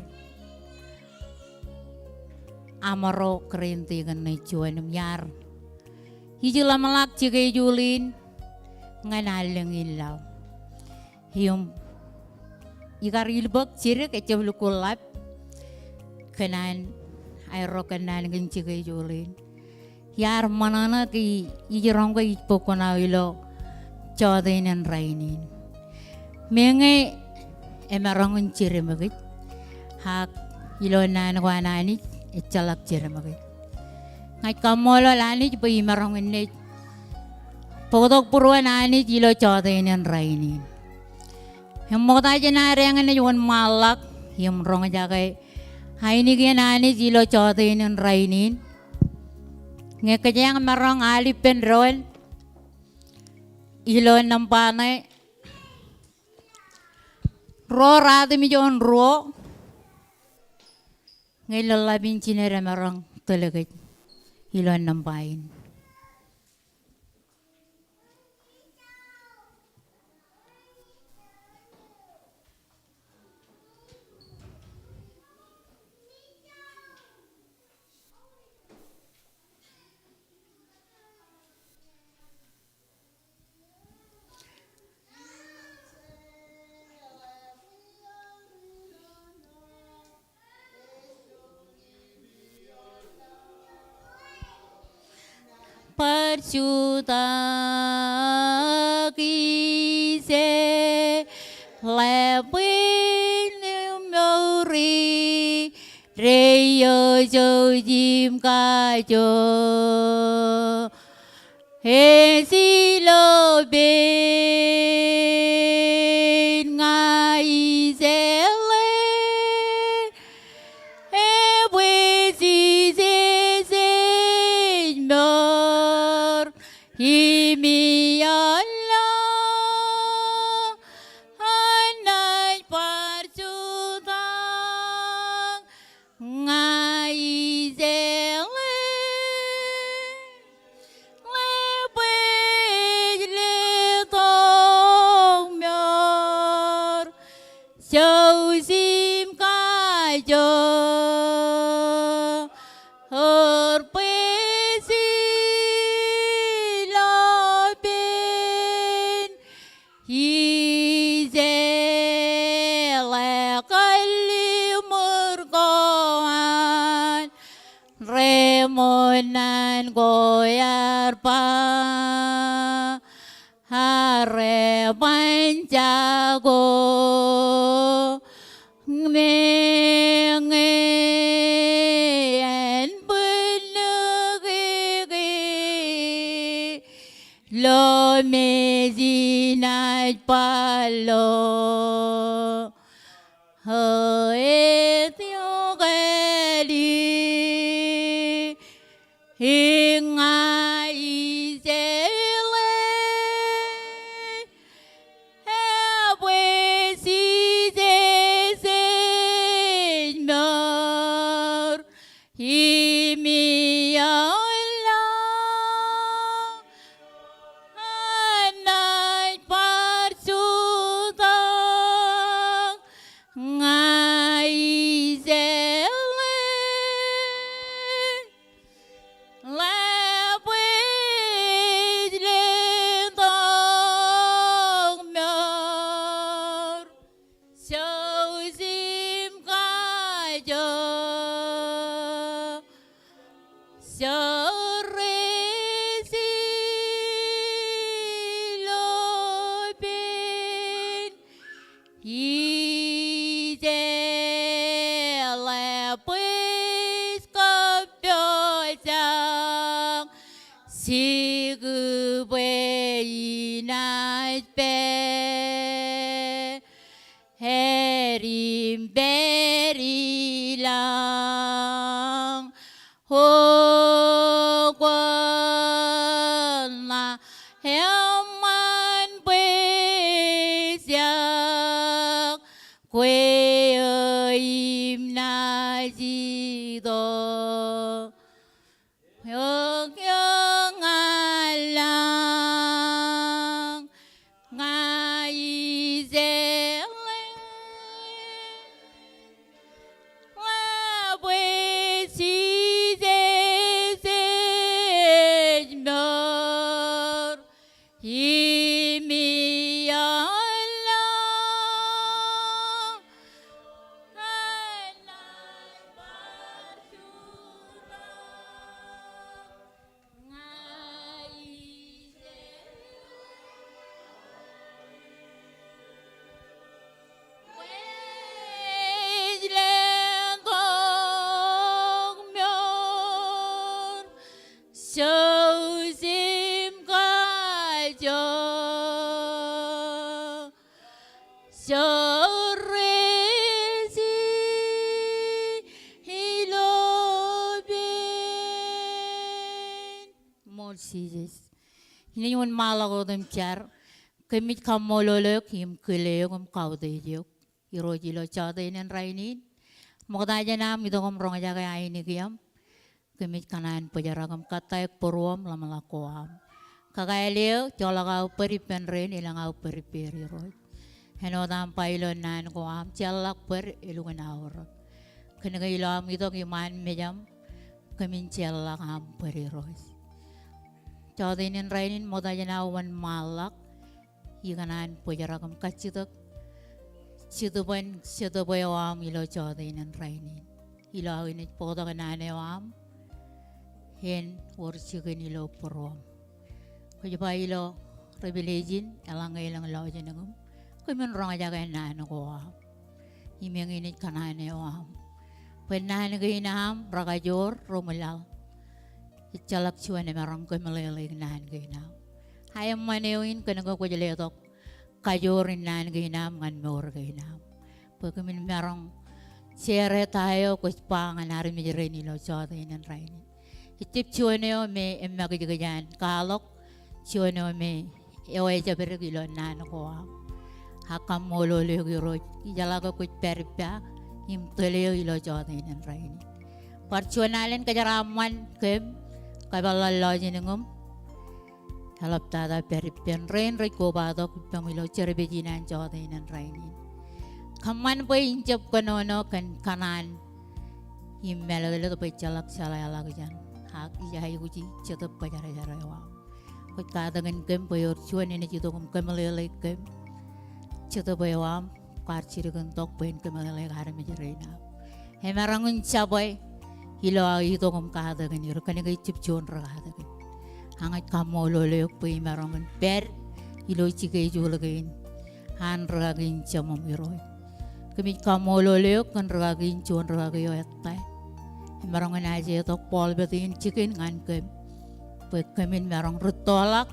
amro kōrā in tikōn ṇe juon im iar ij ḷōmṇak schedule in ñan allōñ in laḷ. Im ikar ilbōk jidik ejjab lukkuun ḷap kōn an aerro kōnnaan kōn schedule in. Iar ṃōṇōṇō ke ij roñ ke ij bōk kuṇaō ilo jọteen in rainin. Meñe emaroñ in jedeṃōkij, ak ilo naan ko an Anij ejjeḷọk jedeṃōkij. Ña ij kaṃṃoolol Anij bwe imaroñ in naaj bōktok būruon Anij ilo jọteen in rainin. Im ṃokta jān ad eñin naaj wōnṃaanḷọk im roñjake ainikien Anij ilo jọteen in rainin. Ñe kōjeañ maroñ al ippān doon ilo nōṃba ṇe, ro ratimjuon ruo, ñe lōḷḷap in jined emaroñ tōl kōj ilo nōṃba in. Bar jutak ise ḷapin mour ri, reiiō jouj im kajoor. Ej ilo pein ña ij jeḷā, ebwe Jisōs ej mour im ioon laḷ, an naaj bar jutak ña ij jeḷā, ebwe ej letok mour jouj im kajoor, bwe ej ilo pein ij jeḷā. Kalliṃur ko an reṃoṇ naan ko ear ba, ak reban jako, meñe en bwilōñ ke, ke lo me jinaaj bar lo, eo ej itok ali, ña ij jeḷā, ebwe Jisōs ej mour im ioon laḷ, an naaj bar jutak Joseph, Joseph ilo pein, ijeḷā bwij kōppooj, jikū bwe inaaj pād im pād ilañ. O kwōn ḷak eṃṃan bwe ejjab kwe eo im naaj itok. Eok eo ña lañ, ña ijeḷā bwe Jisōs ej mour im iiō lañ. Joseph ilo pein. Ṃool Jisōs. Inaaj wōnṃaanḷọk wōt im jar. Kōmij kaṃṃoolol eok im kile eok im kautiej eok, Irooj, ilo jọteen in rainin. Ṃokta jān am itok im roñjake ainikieṃ, kōmij kōṇaan bōjrak im kōttāik būruōṃ, ḷōmṇak ko am. Kakāāl eo, joḷọk aō bōd ippān rein, elōñ aō bōd ippāer, Irooj. Āinwōt am ba ilo naan ko am, jeorḷọk bōd elukkuun aorōk. Kōnke ilo am itok iṃaan mejaṃ, kōmin jeorḷọk aṃ bōd, Irooj. Jọteen in rainin ṃokta jān aō wōnṃaanḷọk, ikōṇaan bōjrak im kajjitōk Jetōb in, Jetōb eo aṃ ilo jọteen in rainin. Ilo aō inaaj bōktok naan eo aṃ, en wōr jikin ilo būruōṃ. Kwōj ba ilo Revelation, eḷaññe elōñ lọjilñiṃ, kōmin roñjake naan ko aṃ. Im eñin ej kōṇaan eo aṃ bwe naan kein aṃ rekajoor ro ṃwilaḷ. Ejjeḷọk juon emaroñ kōmeḷeḷeik naan kein aṃ. A eṃṃan eo in kōnke kwōj letok kajoor in naan kein aṃ ñan mour kein aṃ, bwe kōmin maroñ share ta eo kwōj ba ñan armej rein ilo jọteen in rainin. Ejjab juon eo me emakijkij an kwaḷọk, juon eo me eo ejabdek ilo naan ko aṃ. Ak kaṃṃoolol eok Irooj, ijeḷā ke kwōj pād ippa im tōl eō ilo jọteen in rainin. Bar juon alen kōjeraaṃṃan kōm, kōpeḷḷọk lọjilñiṃ, eḷaptata pād ippān rein rej kobatok ippaṃ ilo service in an jọteen in rainin. Kōṃṃan bwe in jab kōnono kōn kōṇaan im mālōtlōt bwe ejjeḷọk jeḷāḷọkjeṇ. Ak ij aikuji Jetōb Kwōjarjar eo aṃ. Kwōj katakin kōm bwe ewōr juon enaaj itok im kōmeḷeḷeik kōm. Jetōb eo aṃ kwaar jidik in tok bwe en kōmeḷeḷeik armej rein aṃ. Emaroñ in jabwe ilo aō itok im katakin er, kōnke ejjab juon rekatakin. Ak ña ij kaṃṃoolol eok bwe imaroñ in pād ilo schedule kein an rikaki in Jemem, Irooj. Kōmij kaṃṃoolol eok kōn rikaki in, juon rikaki eo ettā. Emaroñ in ajetok pulpit in jikin ñan kōm bwe kōmin maroñ rūttoḷọk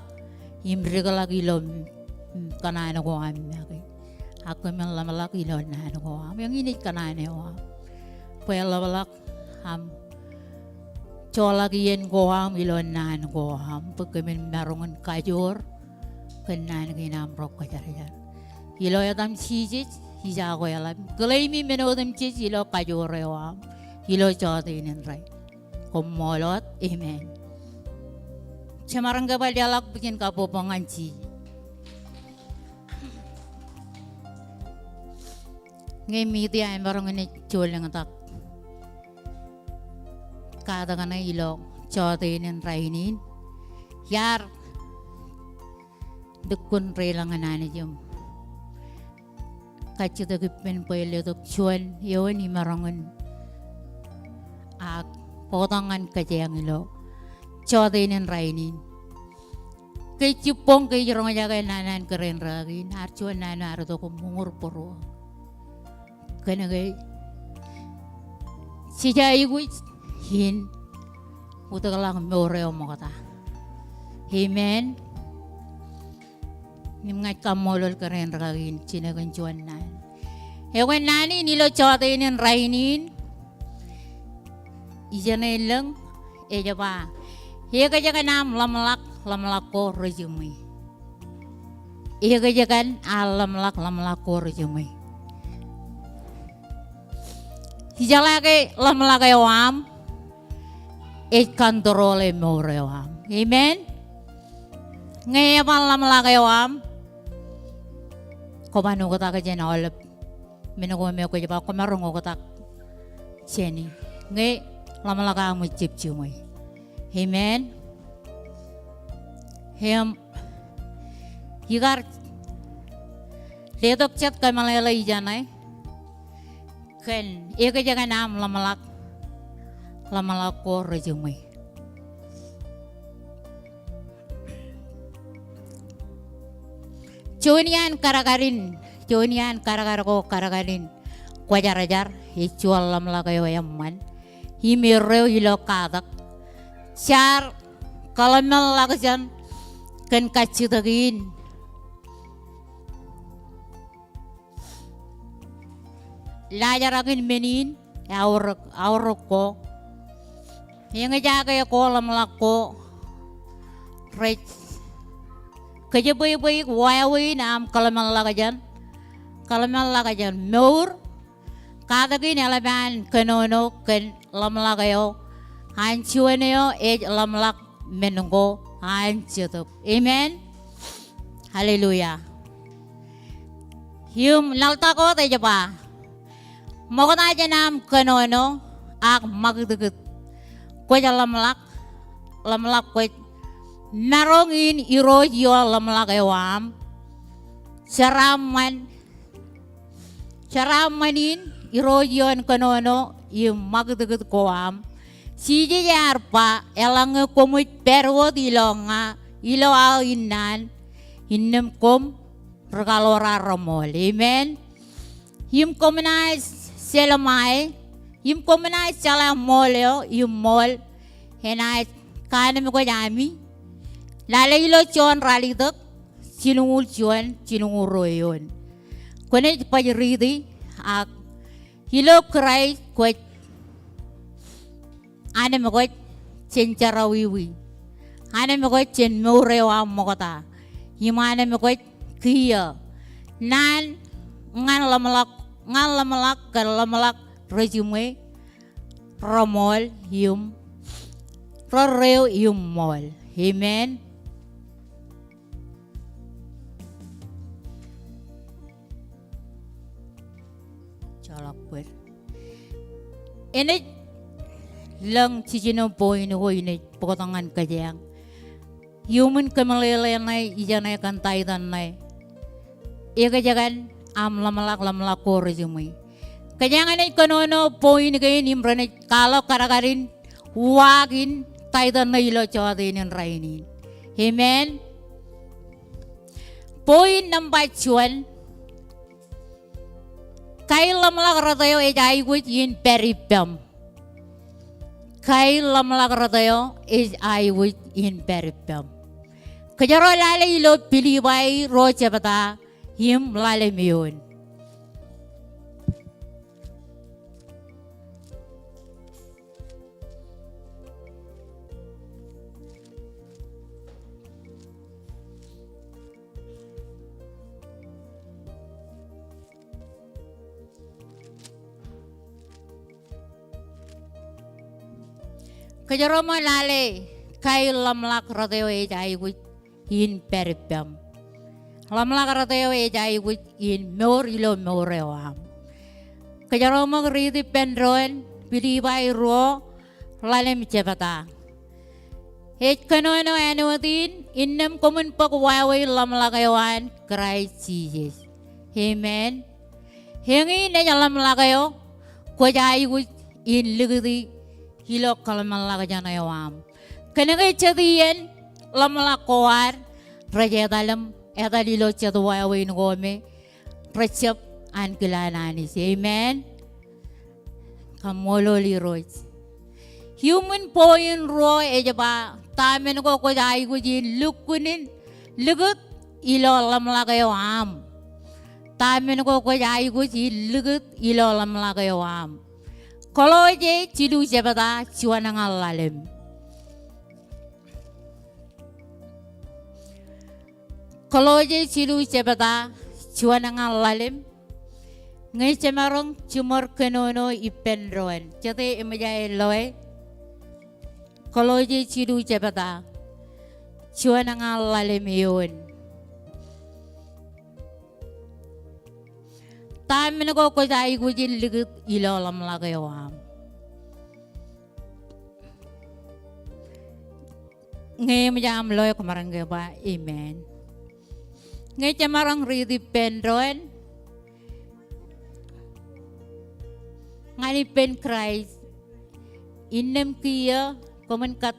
im dikḷọk ilo, mm, kōṇaan ko aṃ make. Ak kōmin ḷōmṇak ilo naan ko aṃ. Eñin ej kōṇaan eo aṃ. Bwe eḷapḷọk aṃ joḷọk iien ko aṃ ilo naan ko aṃ bwe kōmin maroñ in kajoor kōn naan kein aṃ ro kwōjarjar. Ilo etaṃ Jisōs ij akweḷap im claim i men otemjej ilo kajoor eo aṃ ilo jọteen in rainin. Koṃṃool wōt, amen. Jemaroñ ke bar leḷọk bwijin kabbokbok ñan Jisōs. Ñe media emaroñ in ej jolōñtak katakin ilo jọteen in rainin, iar lukkuun reilañ ñan Anij im kajjitōk ippān bwe en letok juon eoon imaroñ in ak bōktok ñan kōjeañ ilo jọteen in rainin. Ke jibboñ ke ij roñjake naan an kōrā in rikaki in, ear juon naan eo ear itok im uñūr būruō. Kōnke jej aikuj in utōkḷọk mour eo ṃokta. Amen. Im ña ij kaṃṃoolol kōrā in rikaki in jinekein juon naan. Ekwe naan in ilo jọteen in rainin, ijeṇe lōñ, ej ba, ekōjkan aṃ ḷōmṇak, ḷōmṇak ko rejiṃwe. Ekōjkan aṃ ḷōmṇak, ḷōmṇak ko rejiṃwe. Ijeḷā ke ḷōmṇak eo aṃ ej control e mour eo aṃ. Amen. Ñe eban ḷōmṇak eo aṃ, kwōban oktak jān aolep men ko me kwōj ba kwōmaroñ oktak jāne. Ñe ḷōmṇak eo aṃ ejjab jiṃwe. Amen. Im ikar letok jet kōmeḷeḷe ijeṇe kōn ekōjkan aṃ ḷōmṇak, ḷōmṇak ko rejiṃwe. Juon iaan kadkad in, juon iaan kadkad ko kadkad in kwōjarjar, ej juon ḷōmṇak eo eṃṃan. Im erreo ilo katak, jaar kōḷmānḷọkjeṇ kōn kajjitōk in. Laajrak in men in, eaorōk, eaorōk ko. Eñjake ko ḷōmṇak ko rej kōjebwebweik wāween aṃ kōḷmānḷọkjeṇ, kōḷmānḷọkjeṇ mour. Katak in eḷap an kōnono kōn ḷōmṇak eo an juon eo ej ḷōmṇak men ko an Jetōb. Amen. Hallelujah. Im laḷtak wōt ej ba, ṃokta jān aṃ kōnono ak ṃakūtkūt, kwōj ḷōmṇak, ḷōmṇak kwōj maroñ in irooj ioon ḷōmṇak eo aṃ. Jeraaṃṃan, jeraaṃṃan in irooj ioon kōnono im ṃakūtkūt ko aṃ. Jisōs ear ba, eḷaññe koṃij pād wōt ilo ña, ilo aō innaan, innām koṃ ri-kaḷoor ar reṃool. Amen. Im koṃ naaj jelṃae, im koṃ naaj jeḷā ṃool eo, im ṃool enaaj kaanemkwōj ami. Lale ilo Jon ralitōk, jilñuul juon, jilñuul ruo eoon. Kwōnaaj baj riiti, ak ilo Kraist kwōj anemkwōj jān jerọwiwi. Anemkwōj jān mour eo aṃ ṃokta. Im anemkwōj kiiō. Naan ñan ḷōmṇak, ñan ḷōmṇak kōn ḷōmṇak rejiṃwe, reṃool im rerreo im ṃool. Amen. Joḷọk bōd. Enaaj lōñ jiljino point ko inaaj bōktok ñan kōjeañ. Iuṃwin kōmeḷeḷe ṇe ijeṇe kōn title ṇe, ekōjkan aṃ ḷōmṇak, ḷōmṇak ko rejiṃwe. Kōjeañ enaaj kōnono point kein im renaaj kwaḷọk kadkad in uwaak in title ṇe ilo jọteen in rainin. Amen. Point nōṃba juon. Kain ḷōmṇak rot eo ej aikuj in pād ippaṃ. Kain ḷōmṇak rot eo ej aikuj in pād ippaṃ. Kōjro lale ilo Pilippai ruo jebta im ḷalem eoon. Kōjro ṃōk lale kain ḷōmṇak rot eo ej aikuj in pād ippaṃ. Ḷōmṇak rot eo ej aikuj in mour ilo mour eo aṃ. Kōjro ṃōk riit ippān doon Pilippai ruo ḷalem jebta. Ej kōnono āinwōt in, innām koṃwin bōk wāween ḷōmṇak eo an Kraist Jisōs. Amen. Eñin ej ḷōmṇak eo kwōj aikuj in likūti ilo kōḷmānḷọkjeṇ eo aṃ. Kōnke jet iien ḷōmṇak ko ad, rej etal im, etal ilo jet wāween ko me rejab ankilaan Anij. Amen. Kaṃṃoolol Irooj. Iuṃwin point ruo ej ba, ta men ko kwōj aikuj in lukkuun in likūt ilo ḷōmṇak eo aṃ. Ta men ko kwōj aikuj in likūt ilo ḷōmṇak eo aṃ. Kolosse jilu jebta juon ñan ḷalem. Kolosse jilu jebta juon ñan ḷalem. Ñe jemaroñ jiṃor kōnono ippān doon, jete eṃōj aer loe? Kolosse jilu jebta juon ñan ḷalem eoon. Ta men ko kwōj aikuj in likūt ilo ḷōmṇak eo aṃ. Ñe eṃōj aṃ loe, kwōmaroñ ke ba amen. Ñe jemaroñ riit ippān doon, ñan ippān Kraist, innām kiiō, koṃwin kat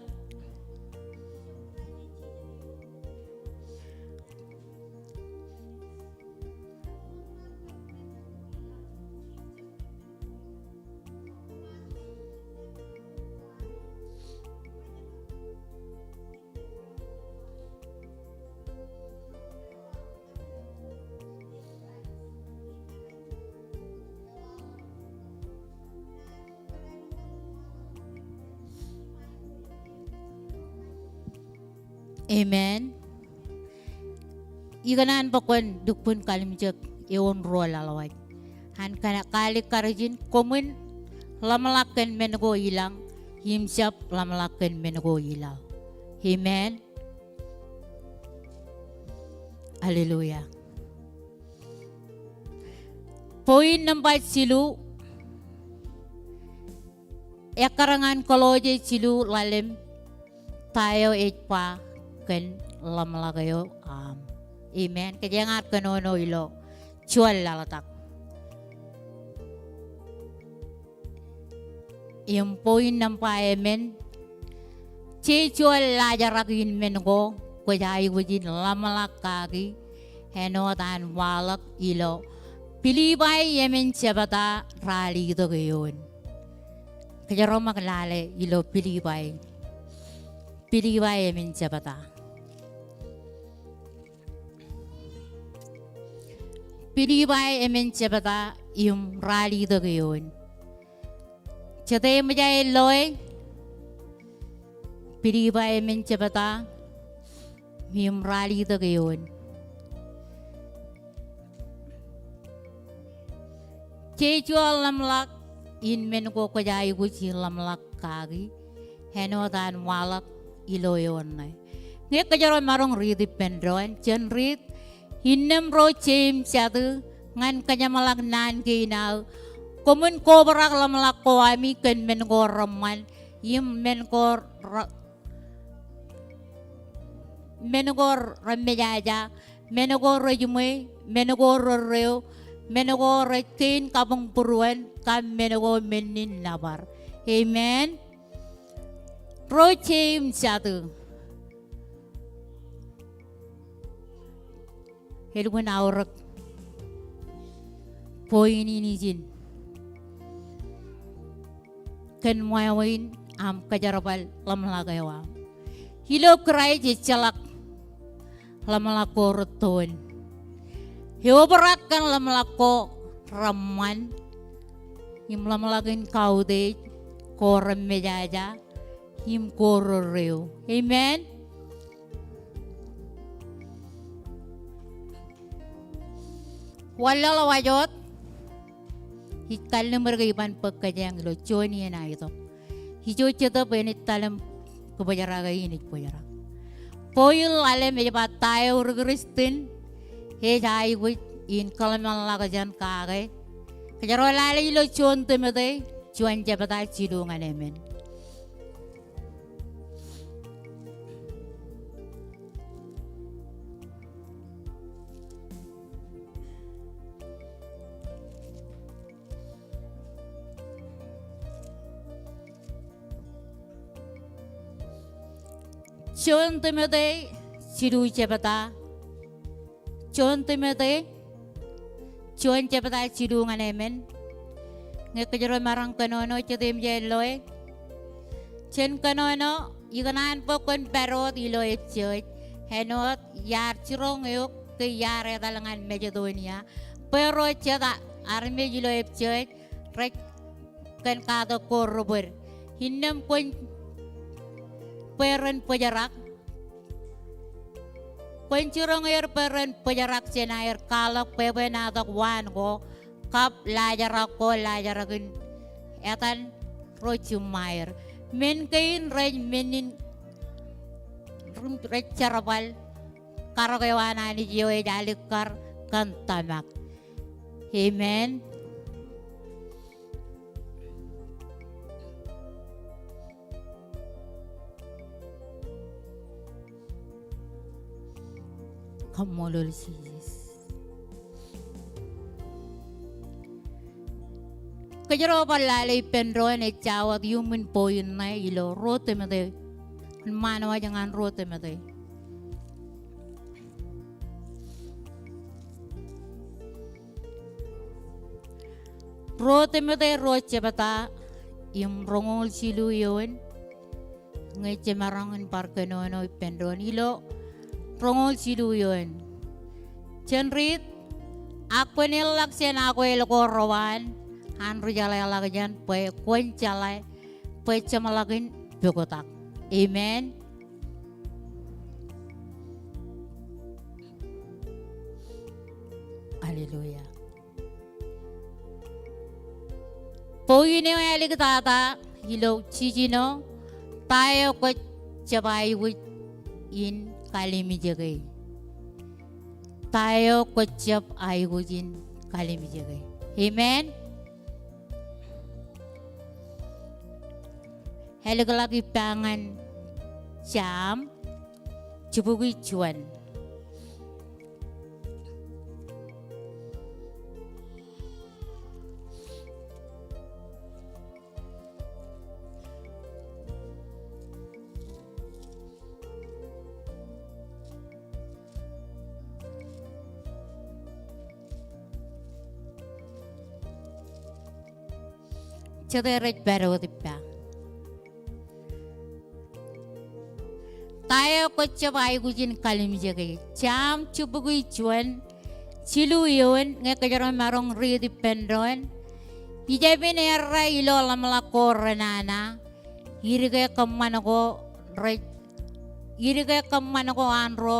Amen. Ikōṇaan bwe kwōn lukkuun kallimjek eoon ruo laḷwaj. An kōn kaalikkar ijin, koṃwin ḷōmṇak kōn men ko ilañ, im jab ḷōmṇak kōn men ko ilaḷ. Amen. Hallelujah. Point nōṃba jilu, ekkar ñan Kolosse jilu ḷalem, ta eo ej ba kōn ḷōmṇak eo aṃ. Amen. Kōjeañ ar kōnono ilo juon laḷtak. Im point nōṃba emān, jeje laajrak in men ko kwōj aikuj in ḷōmṇak kaki āinwōt an waḷọk ilo Pilippai emān jebta ralitōk eoon. Kōjro ṃōk lale ilo Pilippai. Pilippai emān jebta. Pilippai emān jebta im ralitōk eoon. Jete eṃōj aer loe? Pilippai emān jebta im ralitōk eoon. Jeje ḷōmṇak in men ko kwōj aikuj in ḷōmṇak kaki āinwōt an waḷọk ilo eoon ṇe. Ñe kōjro maroñ riit ippān doon, jen riit, innām ro Jeim jatū, ñan kōjeṃḷọk naan kein aō, koṃwin kobrak ḷōmṇak ko ami kōn men ko reṃṃan, im men ko re-, men ko remejaja, men ko rejiṃwe, men ko rerreo, men ko rej kein kabuñ būruon, kab men ko mennin nōbar. Amen. Ro Jeim jatū. Elukkuun aorōk point in ijin kōn wāween aṃ kōjerbal ḷōmṇak eo aṃ. Ilo Kraist ejjeḷọk ḷōmṇak ko rūttoon. Eobrak kōn ḷōmṇak ko reṃṃan, im ḷōmṇak in kautiej, ko remejaja, im ko rerreo. Amen. Wanlaḷwaj wōt, ij kalliṃur ke iban bōk kōjeañ ilo juon iien aetok. Ijo jetōb enaaj etal im kōbōjrak e in ej bōjrak. Point ḷalem ej ba ta eo ri Kristian ej aikuj in kōḷmānḷọkjeṇ kake. Kōjro lale ilo juon Timote, juon jebta jilu ñan emān. Juon Timote jilu jebta. Juon Timote juon jebta jilu ñan emān. Ñe kōjro maroñ kōnono, jete eṃōj aō loe? Jen kōnono. Ikōṇaan bwe kwōn pād wōt ilo ejjeḷọk āinwōt iar jiroñ eok ke iar etal ñan Masedonia, bwe ro jet armej ilo ejjeḷọk rej kōn katak ko rebōd. Innām kwōn bwe ren bōjrak. Kwōn jiroñ er bwe ren bōjrak jān aer kwaḷọk bwebwenato waan ko, kab laajrak ko, laajrak in etan ro jiṃṃaer. Men kein rej men in, rej jerbal karōk eo an Anij eo ej alikkar kōn tōmak. Amen. Kaṃṃoolol Jisōs. Kōjro bar lale ippān doon ejja wōt iuṃwin point ṇe ilo ruo Timote. Ṃaan wōj ñan ruo Timote. Ruo Timote ruo jebta im roñoul jilu eoon. Ñe jemaroñ in bar kōnono ippān doon ilo roñoul jilu eoon. Jen riit, ak kwōn eḷḷọk jān akwāāl ko rewaan an rijeḷāḷọkjeṇ bwe kwōn jeḷā bwe jeṃḷọkin puktak. Amen. Hallelujah. Point eo āliktata ilo jiljino, ta eo kwōjab aikuj in kalimjeke. Ta eo kwōjab aikuj in kalimjeke. Amen. Ālikḷọk ippa ñan Sam jibukwi juon. Jete rej pād wōt ippa? Ta eo kwōjab aikuj in kalimjeke. Sam jibukwi juon jilu eoon, ñe kōjro maroñ riit ippān doon. Ijāmin errā ilo ḷōmṇak ko renana, idke kōṃṃan ko rej, idke kōṃṃan ko an ro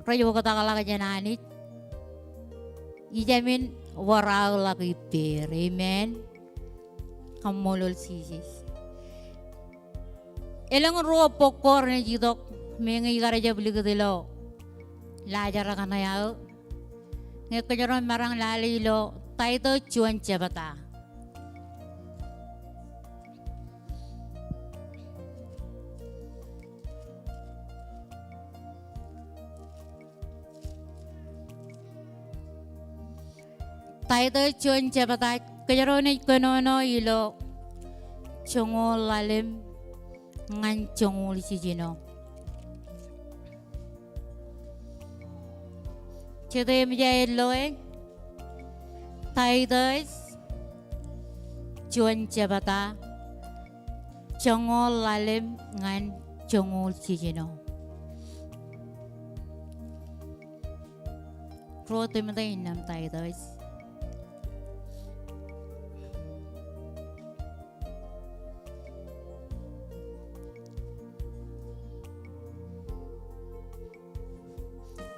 rej oktakḷọk jān Anij, ijāmin wōr aō ḷak ippāer. Amen. Kaṃṃoolol Jisōs. Elōñ ruo bok ko renaaj itok, meñe ikar jab likūt ilo laajrak ṇe aō. Ñe kōjro maroñ lale ilo Taitōs juon jebta. Taitōs juon jebta, kōjro naaj kōnono ilo joñoul ḷalem ñan joñoul jiljino. Jete eṃōj aō loe? Taitōs juon jebta, joñoul ḷalem ñan joñoul jiljino. Ruo Timote innām Taitōs.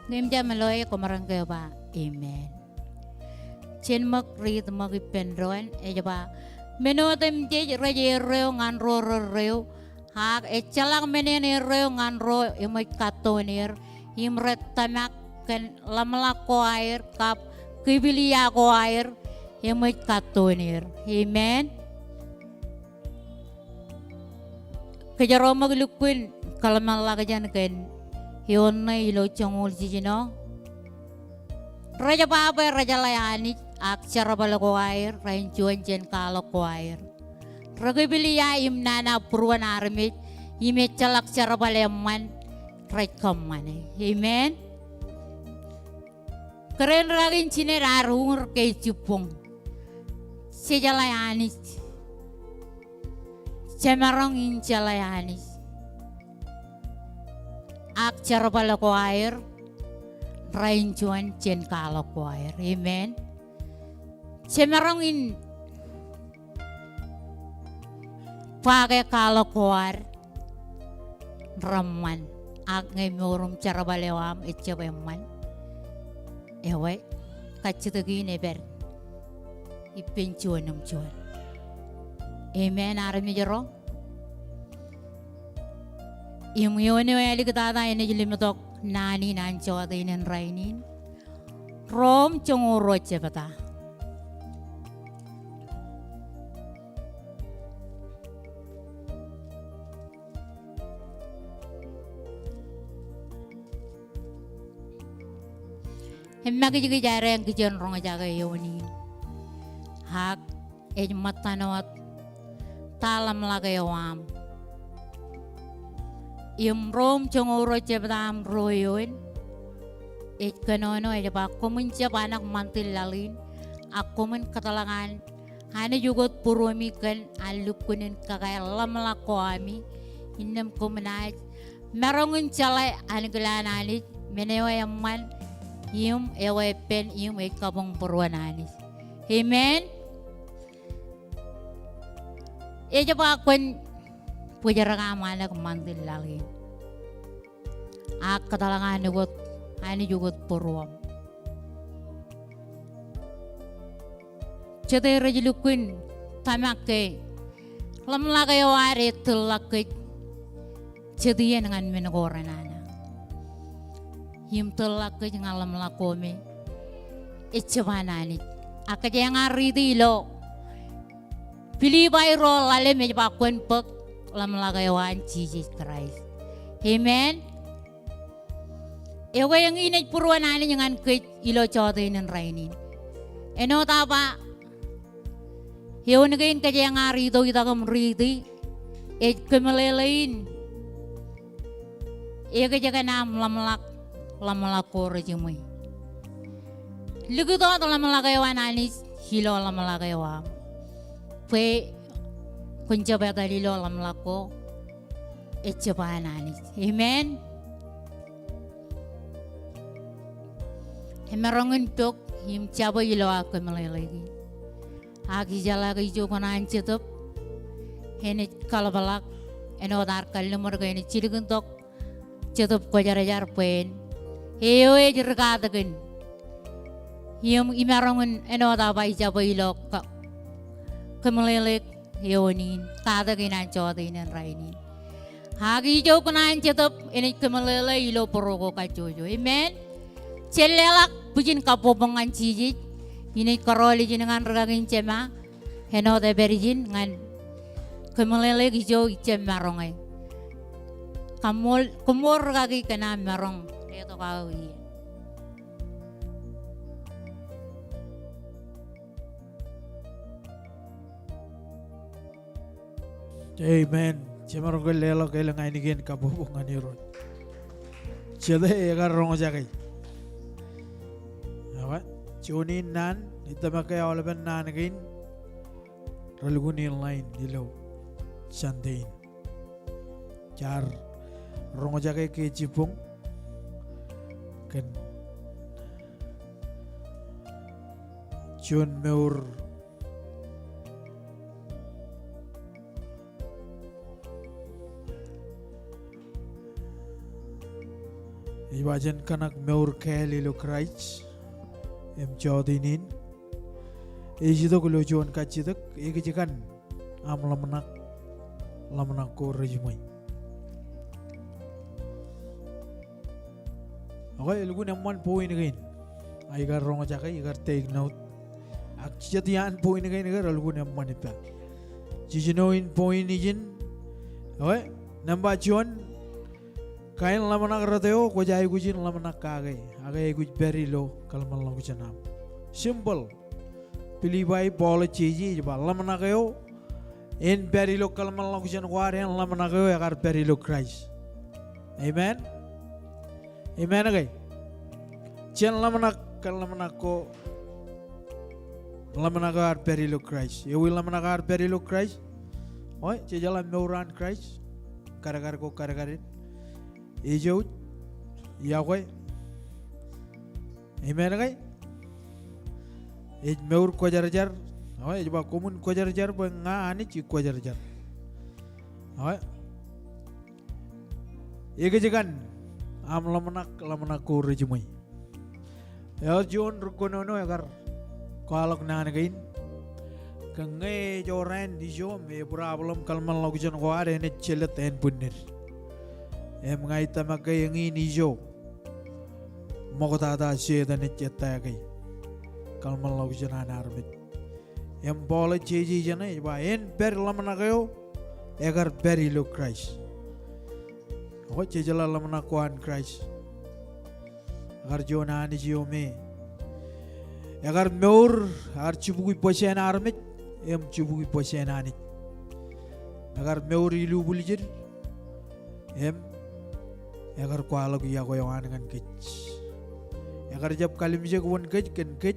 Ñe eṃōj aō loe, kwōmaroñ ke ba amen. Jen ṃōk riit ṃōk ippān doon, ej ba, men otemjej rej erreo ñan ro rerreo, ak ejjeḷọk men en erreo ñan ro eṃōj kattoon er, im rej tōmak kōn ḷōmṇak ko aer kab kipiliia ko aer eṃōj kattoon er. Amen. Kōjro ṃōk lukkuun kōḷmānḷọkjeṇ kōn eoon ṇe ilo joñoul jiljino. Rej ba bwe rejeḷā Anij ak jerbal ko aer, rein juon jān kwaḷọk ko aer. Rekipiliia im nana būruon armej Im ejjeḷọk jerbal eṃṃan rej kōṃṃane. Amen. Kōrā in rūkaki in jined ear uñūr ke ej jibboñ. Jejeḷā Anij. Jemaroñ in jeḷā Anij. Ak jerbal ko aer rainin juon jān kwaḷọk ko aer. Amen. Jemaroñ in ba ke kwaḷọk ko ad reṃṃan, ak ñe mour im jerbal eo aṃ ejjab eṃṃan, ewe kajjitōk in epād ippān juon im juon. Amen, armej ro. Im eoon eo āliktata enaaj limtok naan in an jọteen in rainin. Rom joñoul ruo jebta. Im makijkij adeañ kijoñ roñjake eoon in. Ak ej ṃōttan wōt ta ḷōmṇak eo aṃ. Im Rom joñoul ruo jebta im ruo eoon ej kōnono, ej ba, koṃwin jab anak ṃantin laḷ in, ak koṃwin kōtḷọk an Anij ukōt būruemi kōn an lukkuun in kōkaer ḷōmṇak ko ami, innām koṃ naaj maroñ in jeḷā ankilaan Anij, men eo eṃṃan, im ewe eppān, im ej kabuñ būruon Anij. Amen. Ej ba kwōn bōjrak aṃ anak ṃantin laḷ in. Ak kōtḷọk an ukōt, Anij ukōt būruōṃ. Jete rej lukkuun tōmak ke ḷōmṇak eo ad ej tōllọk kōj jet iien ñan men ko renana. Im tōllọk kōj ñan ḷōmṇak ko me ejjab an Anij. Ak kōjeañ ar riiti ilo Pilippai ruo ḷalem ej ba kwōn bōk ḷōmṇak eo an Jisōs Kraist. Amen. Ekwe eñin ej būruon Anij ñan kōj ilo jọteen in rainin. Āinwōt aō ba, eoon kein kōjeañ ar itok itak im riiti, ej kōmeḷeḷe in ekōjkan aṃ ḷōmṇak, ḷōmṇak ko rejiṃwe. Likūt wōt ḷōmṇak eo an Anij ilo ḷōmṇak eo aṃ. Bwe kwōn jab etal ilo ḷōmṇak ko ejjab an Anij. Amen. Emaroñ in pok im jabō ilo aō kōmeḷeḷeik in. Ak ijeḷā ke ijo kōṇaan Jetōb enaaj kaḷapḷọk āinwōt ad kalliṃur ke enaaj jilkintok Jetōb Kwōjarjar bwe en eo ej ri katakin. Im imaroñ in āinwōt aō ba ijabwe ilo ka-, kōmeḷeḷeik eoon in, katakin an jọteen in rainin. Ak ijo kōṇaan Jetōb enaaj kōmeḷeḷe ilo bōro ko kajjojo. Amen. Jen leḷọk bwijin kabbokbok ñan Jisōs. Inaaj kōrọọl ijin ñan rūkaki in jema āinwōt epād ijin ñan kōmeḷeḷeik ijo ijjab maroñe. Kaṃṃool, koṃṃool rūkaki kōn aō maroñ letok aō iien. Amen. Jemaroñ ke leḷọk elōñ ainikien kabbokbok ñan Irooj. Jete ekar roñjake? Ekwe, juon in naan, ij tōmak ke aolepen naan kein relukkuun in ḷain ilo Sunday in. Jaar roñjake ke jibboñ kōn juon mour Ej ba jen kōṇak mour kāāl ilo Kraist im jọteen in. Ej itok ilo juon kajjitōk, ekōjkan aṃ ḷōmṇak, ḷōmṇak ko rejiṃwe. Okay, elukkuun eṃṃan point kein. Ak ikar roñjake, ikar take note. Ak jet iaan point kein ke relukkuun eṃṃan ippa. Jijino in point ijin. Okay, nōṃba juon. Kain ḷōmṇak rot eo, kwōj aikuj in ḷōmṇak kake. Ak aikuj pād ilo kōḷmānḷọkjeṇ aṃ. Simple. Pilippai Paul ej jeje ej ba ḷōmṇak eo en pād ilo kōḷmānḷọkjeṇ ko ad, en ḷōmṇak eo ekar pād ilo Kraist. Amen. Amen ke? Jen ḷōmṇak, kōn ḷōmṇak ko, ḷōmṇak eo ear pād ilo Kraist. Ewi ḷōmṇak eo ear pād ilo Kraist? Eo, jejeḷā mour an Kraist. Kadkad ko kadkad in. Ejouj, iọkwe. Amen ke? Ej mour kwōjarjar. Eo, ej ba koṃwin kwōjarjar bwe ña Anij ikwōjarjar. Eo, ekōjkan aṃ ḷōmṇak ḷōmṇak ko rejiṃwe. Eo, juon ri kōnono ekar kwaḷọk naan kein. Ke ñe ej jorrāān ijo im e problem kōḷmānḷọkjeṇ ko ad, enaaj jelōt ānbwinnid. Im ña ij tōmak ke eñin ijo ṃoktata Setan ej ettā ke kōḷmānḷọkjeṇ an armej. Im Paul ej jeje jeṇe ej ba en pād ḷōmṇak eo ekar pād ilo Kraist. Eo, jejeḷā ḷōmṇak ko an Kraist. Ekar juon Anij eo me ekar mour, ear jibukwi bōjjāān armej im jibukwi bōjjāān Anij. Ekar mour ilubwiljid im ekar kwaḷọk iọkwe eo an ñan kōj. Ekar jab kallimjek wōn kōj kōn kōj,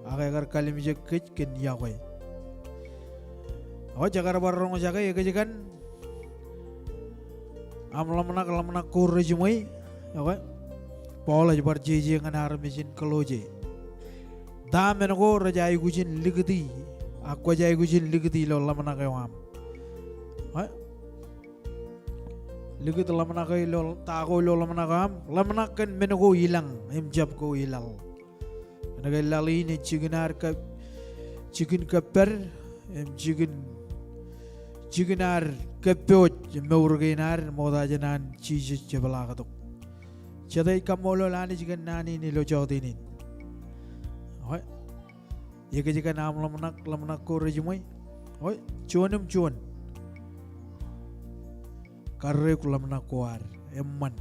ak ekar kallimjek kōj kōn iọkwe. Eo, jekar bar roñjake, ekōjkan aṃ ḷōmṇak ḷōmṇak ko rejiṃwe. Eo, Paul ej bar jeje ñan armej in Kolosse. Ta men ko rej aikuj in likūti, ak kwōj aikuj in likūti ilo ḷōmṇak eo aṃ? Eo, likūt ḷōmṇak eo ilo, ta ko ilo ḷōmṇak eo aṃ? Ḷōmṇak kōn men ko ilañ im jab ko ilaḷ. Kōnke laḷ in ej jikin ad kab, jikin kōppād, im jikin, jikin ad kōppojak mour kein ad ṃokta jān an Jisōs jepḷaaktok. Jete ej kaṃṃoolol Anij kōn naan in ilo jọteen in? Eo, ekōjkan aṃ ḷōmṇak ḷōmṇak ko rejiṃwe? Eo, juon im juon. Karreoik ḷōmṇak ko ad, eṃṃan.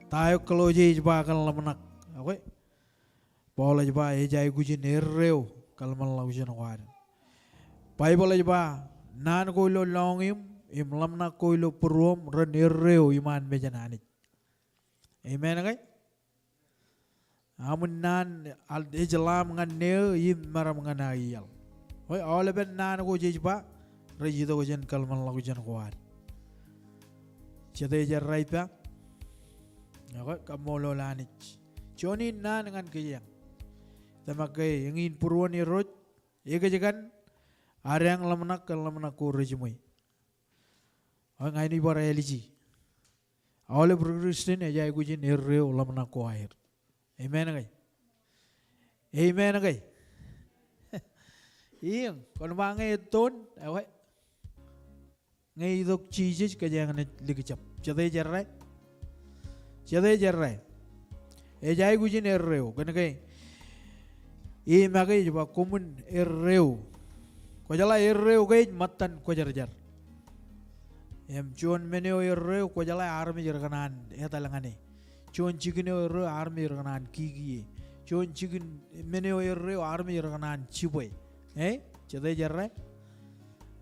Ta eo Kolosse ej ba kōn ḷōmṇak? Eo, Paul ej ba ej aikuj in erreo kōḷmānḷọkjeṇ ko ad. Baibōḷ ej ba naan ko ilo lọñiṃ im ḷōmṇak ko ilo būruōṃ ren erreo iṃaan mejān Anij. Amen ke? Aṃ in naan ej ḷaam ñan neō im meram ñan aō iaḷ. Eo, aolepen naan ko jej ba rej itok jān kōḷmānḷọkjeṇ ko ad. Jete ej errā ippa? Eo, kaṃṃoolol Anij. Juon in naan ñan kōjeañ. Tōmak ke eñin būruon Irooj, ekōjkan adeañ ḷōmṇak kōn ḷōmṇak ko rejiṃwe. Eo, ña inaaj bar āliji. Aolep ri Kristian ej aikuj in erreo ḷōmṇak ko aer. Amen ke? Amen ke? Iiō, kwōn ba ñe ettoon, eo, ñe itok Jisōs kōjeañ naaj likjab. Jete ej errā? Jete ej errā? Ej aikuj in erreo, kōnke im eo ke ej ba koṃwin erreo. Kwōjeḷā erreo ke ej ṃōttan kwōjarjar. Im juon men eo erreo, kwōjeḷā armej rekōṇaan etal ñan e. Juon jikin eo erreo, armej rekōṇaan kikiiō e. Juon jikin men eo erreo, armej rekōṇaan jibwe. E? Jete ej errā?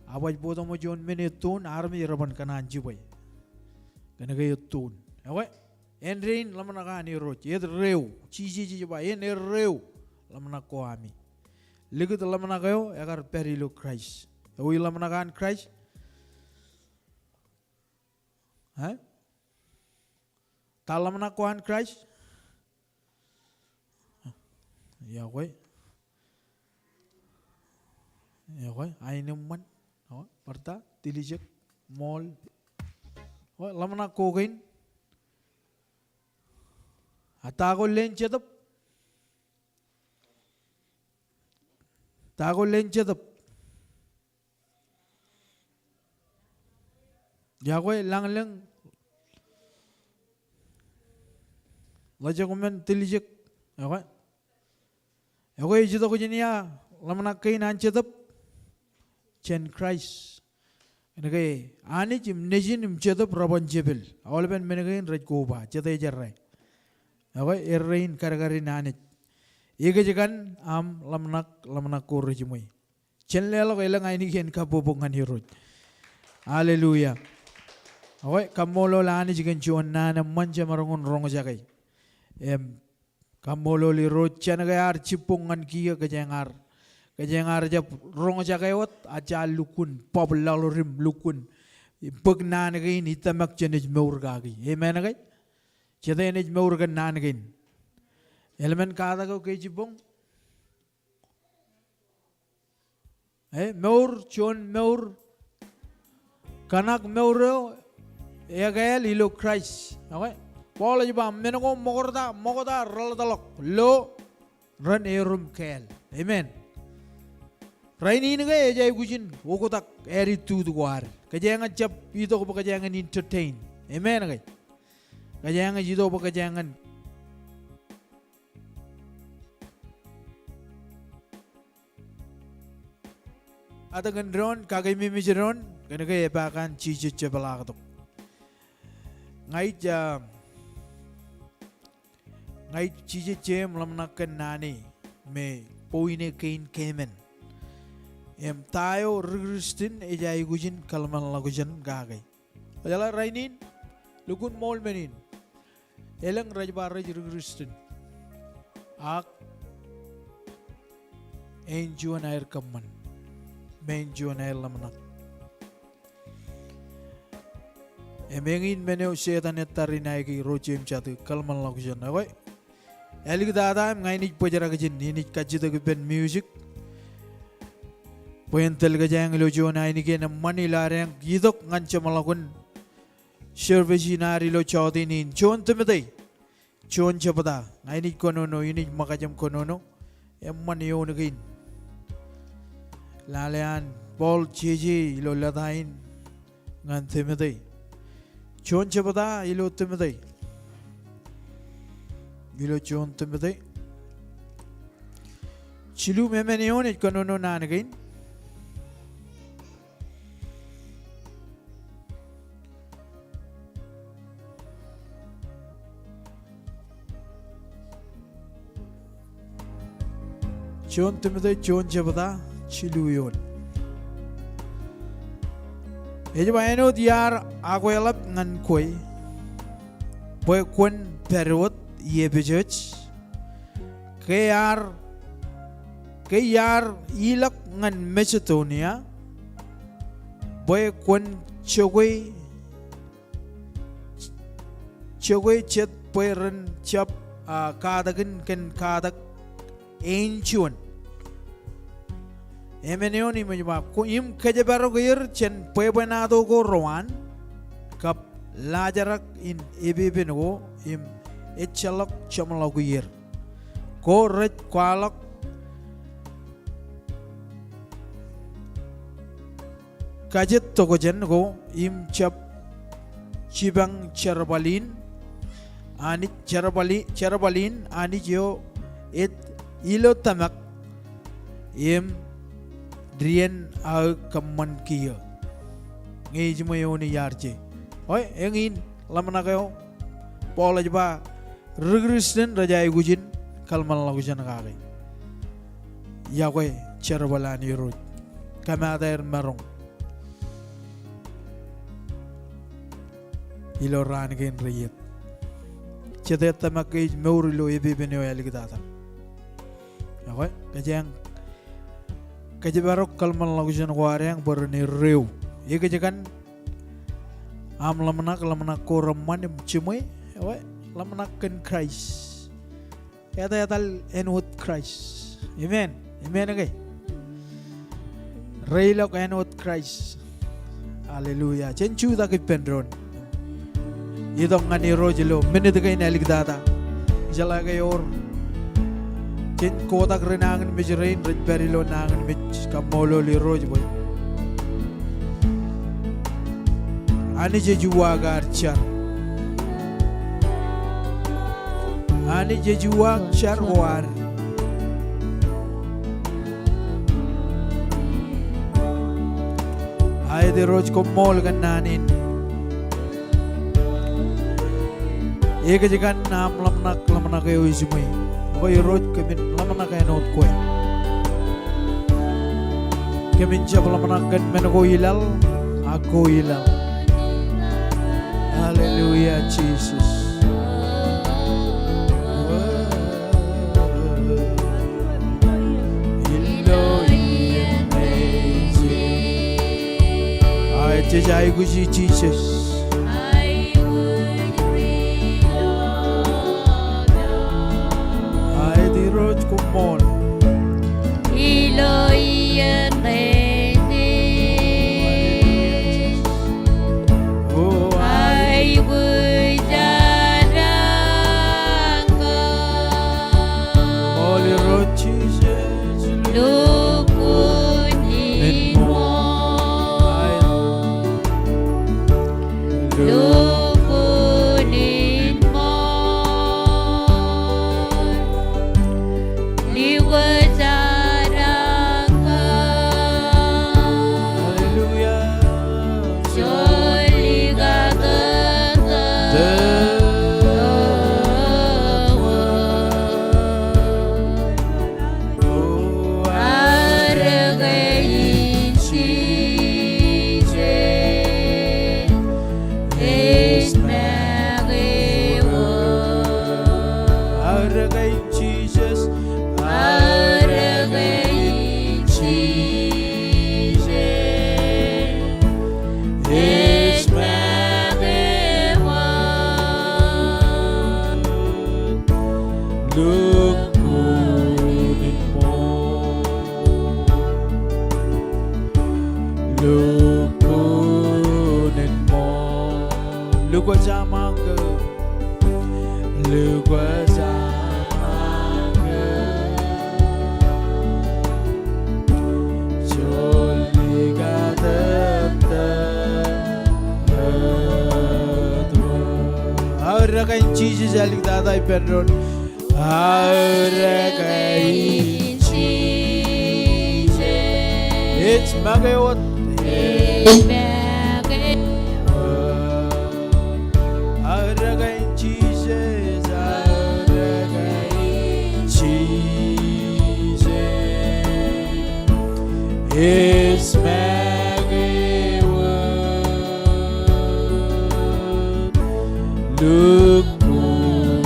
Ak baj bōktok ṃōk juon men ettoon, armej reban kōṇaan jibwe. Kōnke ettoon. Eo, āindein ḷōmṇak an Irooj, erreo. Jisōs ej ba en erreo ḷōmṇak ko ami. Likūt ḷōmṇak eo ekar pād ilo Kraist. Ewi ḷōmṇak an Kraist? E? Ta ḷōmṇak ko an Kraist? Iọkwe. Iọkwe, aenōṃṃan. Eo, bar ta, tiljek, ṃool. Eo, ḷōmṇak ko kein. A ta ko leen jetōb? Ta ko leen jetōb? Iọkwe, lañlōñ, ḷōjkmen, tiljek. Iọkwe. Iọkwe, ej itok jān ia ḷōmṇak kein an jetōb? Jān Kraist. Kōnke Anij im Nejin im Jetōb reban jepel. Aolepen men kein rej koba. Jete ej errā? Eo, errā in kadkad in Anij. Ekōjkan aṃ ḷōmṇak ḷōmṇak ko rejiṃwe. Jen leḷọk elōñ ainikien kabbokbok ñan Irooj. Hallelujah. Okay, kaṃṃoolol Anij kōn juon naan eṃṃan jemaroñ in roñjake. Im kaṃṃoolol Irooj jān ke ear jibboñ ñan kiiō kōjeañ ar, kōjeañ ar jab roñjake wōt, ak jaar lukkuun bōb laḷ ro im lukkuun bōk naan kein, i tōmak jenaaj mour kaki. Amen ke? Jete enaaj mour kōn naan kein? Eḷmen katak eo ke jibboñ? E, mour, juon mour. Kōṇak mour eo ekāāl ilo Kraist. Okay? Paul ej ba, men ko ṃokta, ṃokta reḷḷọk lo ren erom kāāl. Amen. Rainin ke ej aikuj in oktak āliktut ko ad. Kōjeañ jab itok bwe kōjeañ entertain. Amen ke? Kōjeañ itok bwe kōjeañ atōkin doon, kakememej doon, kōnke epaak an Jisōs jepḷaaktok. Ña ij, ah, ña ij jijet jeiū im ḷōmṇak kōn naan e me point e kein keemān. Im ta eo ri Kristian ej aikuj in kōḷmānḷọkjeṇ kake. Kwōjeḷā rainin, lukkuun ṃool men in. Elōñ rej ba rej ri Kristian. Ak āinjuon aer kōṃṃan. Im āinjuon aer ḷōmṇak. Im eñin men eo Setan ettā ri naiki ro jeiū im jatū, kōḷmānḷọkjeṇ. Okay? Āliktata im ña inaaj bōjrak ijin, inaaj kajjitōk ippān music bwe en tōl kōjeañ ilo juon ainikien eṃṃan ilo adeañ itok ñan jeṃḷọkin service in ad ilo jota in. Juon Timote juon jebta, ña inaaj kōnono, inaaj ṃōkaj im kōnono eṃṃan eoon kein. Lale an Paul jeje ilo lōta in ñan Timote. Juon jebta ilo Timote. Ilo juon Timote jilu im emān eoon ej kōnono naan kein. Juon Timote juon jebta jilu eoon. Ej ba, āinwōt iar akweḷap ñan kwe bwe kwōn pād wōt i Epesōs, ke iar, ke iar ilọk ñan Masedonia bwe kwōn jokwe, jokwe jet bwe ren jab, ah, katakin kōn katak āinjuon. Emān eoon im ej ba, ko im kōjparok er jān bwebwenato ko rewaan, kab laajrak in epepen ko, im ejjeḷọk jeṃḷọki er. Ko rej kwaḷọk kajet tokjān ko im jab jipañ jerbal in Anij, jerbal in, jerbal in Anij eo ej ilo tōmak im dien aō kōṃṃan kiiō. Ñe ejiṃwe eoon iar je. Oi, eñin ḷōmṇak eo Paul ej ba, ri Kristian rej aikuj in kōḷmānḷọkjeṇ kake. Iọkwe jerbal an Irooj. Kōmaat aer maroñ ilo raan kein reiiet. Jete tōmak ke ej mour ilo epepen eo āliktata. Iọkwe, kōjeañ kōjparok kōḷmānḷọkjeṇ ko adeañ bwe ren erreo. Ekōjkan aṃ ḷōmṇak, ḷōmṇak ko reṃṃan im jiṃwe, eo, ḷōmṇak kōn Kraist. Etetal āinwōt Kraist. Amen. Amen ke? Reilọk āinwōt Kraist. Hallelujah. Jen jutak ippān doon. Itok ñan Irooj ilo minit kein āliktata. Jeḷā ke ewōr jen kotak ri nañinmej rein rej pād ilo nañinmej, kaṃṃoolol Irooj bwe Anij ej uwaak ad jar. Anij ej uwaak jar ko ad. Aet Irooj, koṃṃool kōn naan in. Ekōjkan aṃ ḷōmṇak, ḷōmṇak eo ejiṃwe. Bwe Irooj kōmin ḷōmṇak āinwōt kwe. Kōmin jab ḷōmṇak kōn men ko ilaḷ, ak ko ilaḷ. Hallelujah, Jesus. Ilo iien Nejū. Ij aikuji Jesus. Aet Irooj, koṃṃool. Ilo iien Nejū. O aikuj aō koṃṃool Irooj Jesus. Lukkuun in ṃool. Lukkuun in ṃool. Lukkuun in ṃool. Hallelujah. Aō ke in Jesus. Aō ke in Jesus. Ej make wōt. Lukkuun in ṃool. Lukkuun in ṃool. Lukkuun in ṃool. Lukkuun in ṃool. Aō ke in Jesus, āliktata ippān doon. Aō ke in Jesus. Ej make wōt. Ej make wōt. Aō ke in Jesus. Aō ke in Jesus. Ej make wōt. Lukkuun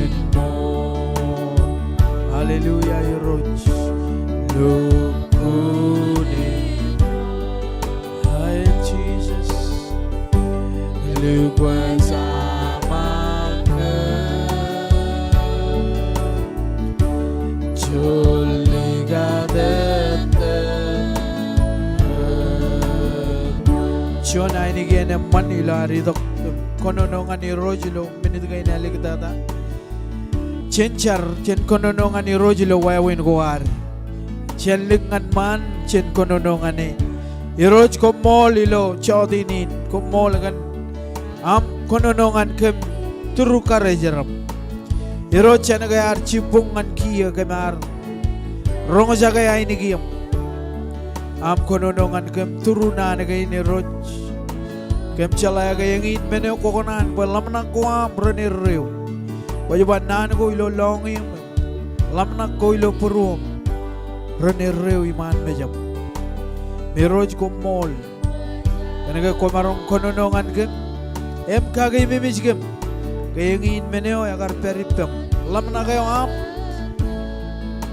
in ṃool. Hallelujah, Irooj. Lukkuun in ṃool. Aet Jesus. Lukkuun in ṃool. Juon ainikien eṃṃan ilo ad itok kōnono ñan Irooj ilo minit kein āliktata. Jen jar, jen kōnono ñan Irooj ilo wāween ko ad. Jen lik ñan ṃaan, jen kōnono ñan e. Irooj, koṃṃool ilo jota in, koṃṃool kōn aṃ kōnono ñan kōm through karijeraṃ. Irooj, jān ke ear jibboñ ñan kiiō kōm ar roñjake ainikieṃ. Aṃ kōnono ñan kōm through naan kein Irooj. Kōm jeḷā ke eñin men eo kwō kōṇaan bwe ḷōmṇak ko aṃ ren erreo. Kwōj ba naan ko ilo lọñiiṃ, ḷōmṇak ko ilo būruōṃ ren erreo iṃaan mejaṃ. Im Irooj koṃṃool. Kōnke kwōmaroñ kōnono ñan kōm im kakememej kōm ke eñin men eo ekar pād ippaṃ. Ḷōmṇak eo aṃ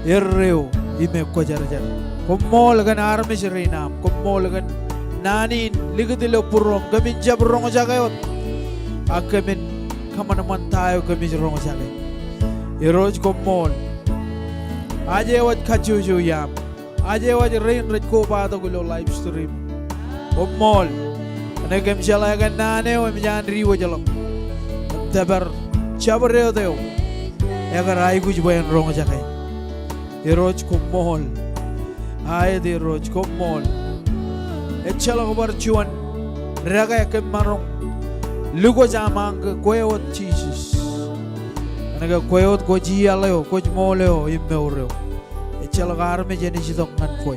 erreo im ekwōjarjar. Koṃṃool kōn armej rein aṃ. Koṃṃool kōn naan in likūt ilo būruōṃ. Kōmin jab roñjake wōt. Ak kōmin kōṃanṃan ta eo kōmij roñjake. Irooj koṃṃool. Aje waj kajjojo iaam. Aje waj rein rej kobatok ilo live stream. Koṃṃool. Kōnke kōm jeḷā ke naan eo eṃōj an diwōjḷọk. Im tōpar jabdewōt eo ekar aikuj bwe en roñjake. Irooj koṃṃool. Aet Irooj koṃṃool. Ejjeḷọk bar juon dekā kōm maroñ lukkuun aṃ aṃ ke kwe wōt Jesus. Kōnke kwe wōt kwōj iaḷ eo, kwōj ṃool eo, im mour eo. Ejjeḷọk armej enaaj itok ñan kwe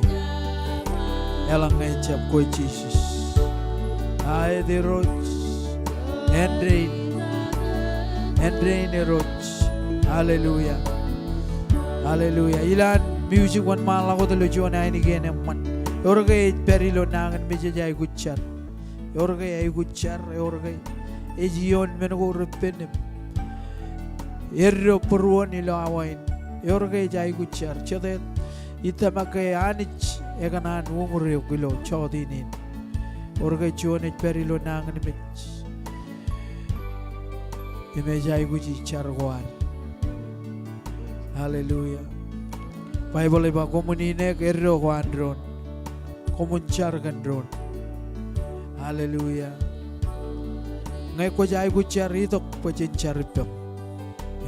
eḷaññe ejjab kwe Jesus. Aet Irooj. Āindein. Āindein Irooj. Hallelujah. Hallelujah. Ilo an music wōnṃaanḷọk wōt ilo juon ainikien eṃṃan. Eor ke ej pād ilo nañinmej ej aikuj jar. Eor ke aikuj jar, eor ke ej ioon men ko repen im eddo būruon ilo awa in. Eor ke ej aikuj jar, jete ij tōmak ke Anij ekōṇaan uñūr eok ilo jota in. Eor ke juon ej pād ilo nañinmej im ej aikuj jar ko ad. Hallelujah. Baibōḷ ej ba koṃwin ineek eddo ko an doon. Koṃwin jar kōn doon. Hallelujah. Ñe kwōj aikuj jar itok bwe jen jar ippaṃ.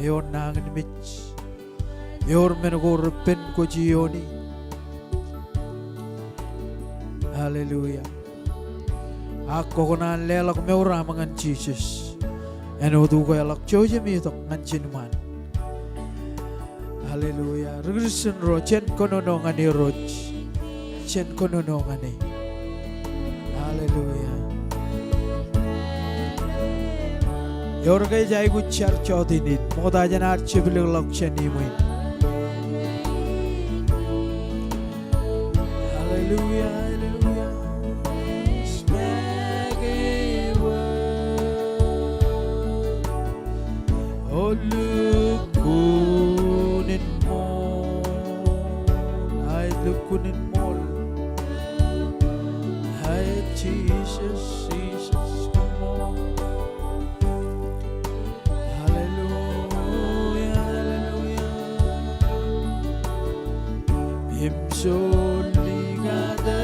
Eoon nañinmej. Eor men ko repen kwōj iooni. Hallelujah. Ak kwō kōṇaan leḷọk mour aṃ ñan Jisōs. Āinwōt ukeḷọk jouj im itok ñan jiṃṃaan. Hallelujah. Ri Kūrjin ro, jen kōnono ñan Irooj. Jen kōnono ñan e. Hallelujah. Eor ke ej aikuj jar jota in, ṃokta jān ad jepḷaakḷọk jān iṃōn. Hallelujah, hallelujah. O lukkuun in ṃool. Aet lukkuun in ṃool. Aet Jisōs, Jisōs, koṃṃool. Hallelujah, hallelujah. Im joḷọk ata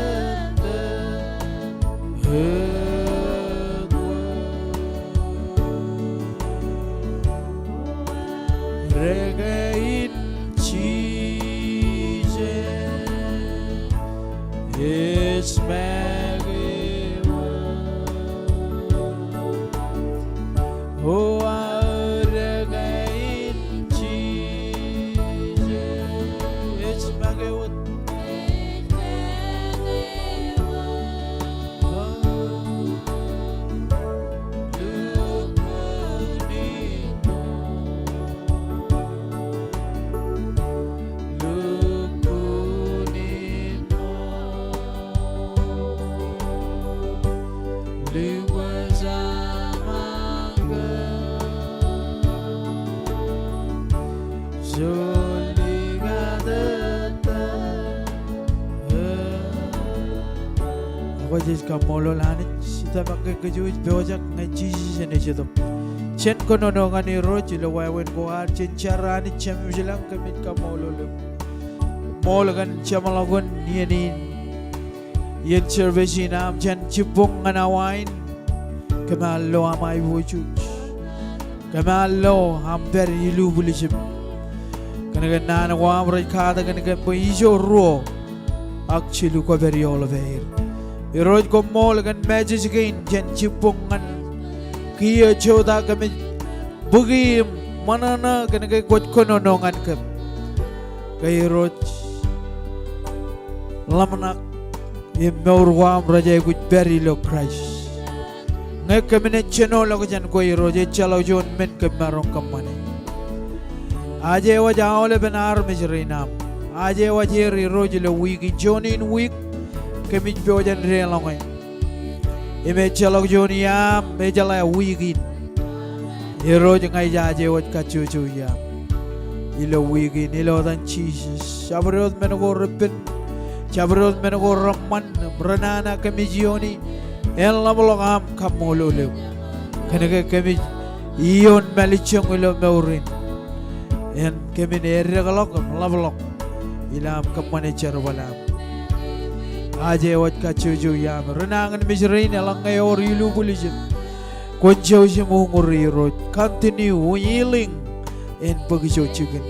Rōkain Jisōs ej make wōt. O aō rōkain Jisōs ej make wōt. Ak kwōj kaṃṃoolol Anij, ij tōmak ke kōj wōj pojak ñe Jisōs enaaj itok. Jen kōnono ñan Irooj ilo wāween ko ad, jen jar Anij Jemem ilañ, kōmij kaṃṃoolol eok. Ṃool kōn jeṃḷọkin iien in. Iien service in aṃ jān jibboñ ñan awa in. Kōm ar lo aṃ aiboojoj. Kōm ar lo aṃ pād ilubwiljim. Kōnke naan ko aṃ rej katak kōn kōm bwe ijo ruo ak jilu kwōpād ioḷapaer. Irooj koṃṃool kōn message kein jān jibboñ ñan kiiō jota kōmij bōki im ṃōṇōṇō kōnke kwōj kōnono ñan kōm. Ke Irooj ḷōmṇak im mour ko aṃ rej aikuj pād ilo Kraist. Ñe kōm naaj jenoḷọk jān kwe Irooj, ejjeḷọk juon men kōm maroñ kōṃṃane. Aje wōj aolep en armej rein aṃ. Aje wōj er Irooj ilo wiik in, juon in wiik kōmij pojak in deḷọñe. Im ejjeḷọk juon iaam ejeḷā wiik in. Irooj ña ij aje wōj kajjojo iaam ilo wiik in ilo etan Jisōs. Jabdewōt men ko repen, jabdewōt men ko reṃṃan, renana kōmij iooni, en ḷapḷọk aṃ kaṃṃoolol eok. Kōnke kōmij ioon mālejjoñ ilo mour in. En kōmin eddekḷọk im ḷapḷọk ilo aṃ kōṃṃane jerbal aṃ. Aje wōj kajjojo iaam. Ri nañinmej rein eḷaññe ewōr ilubwiljin, kwōn jouj im uñūri Irooj. Continue healing en bōk ijo jikin.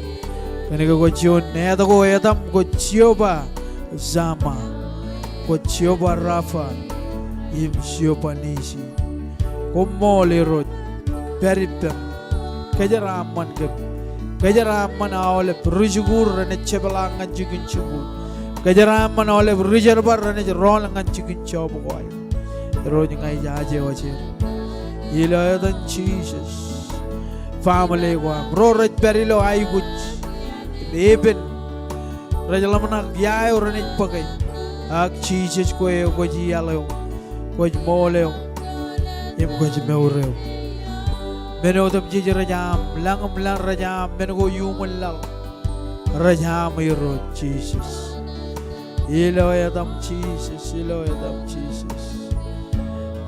Kōnke kwōj juon etko etaṃ, kwōj Jehovah Shammah. Kwōj Jehovah Rapha im Jehovah Nissi. Koṃṃool Irooj, pād ippaṃ. Kōjeraaṃṃan kōm. Kōjeraaṃṃan aolep ri-jikuuḷ renaaj jepḷaak ñan jikin jikuuḷ. Kōjeraaṃṃan aolep ri-jerbal renaaj rọọl ñan jikin job ko aer. Irooj ña ij aje wōj er ilo etan Jisōs. Family ko aṃ, ro rej pād ilo aikuj im epen, rej ḷōmṇak ia eo renaaj bōke. Ak Jisōs kwe eo kwōj iaḷ eo, kwōj ṃool eo, im kwōj mour eo. Men otemjej rej aṃ, lañ im lañ rej aṃ, men ko iuṃwin laḷ rej aṃ Irooj Jisōs. Ilo etaṃ Jisōs, ilo etaṃ Jisōs.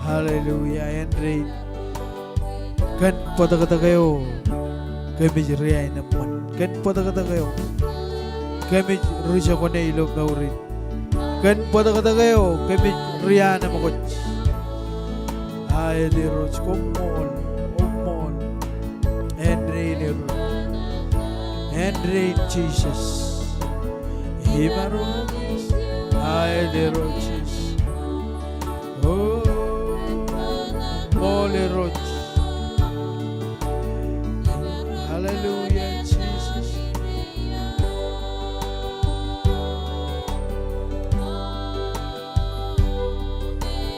Hallelujah, āindein. Kōn bōtōktōk eo kōmij ri aenōṃṃan. Kōn bōtōktōk eo kōmij ri jokwane ilo mour in. Kōn bōtōktōk eo kōmij ri anemkwōj. Aet Irooj, koṃṃool, koṃṃool. Āindein Irooj. Āindein Jisōs. Imaroñ. Aet Irooj Jisōs. O, ṃool Irooj. Hallelujah, Jisōs.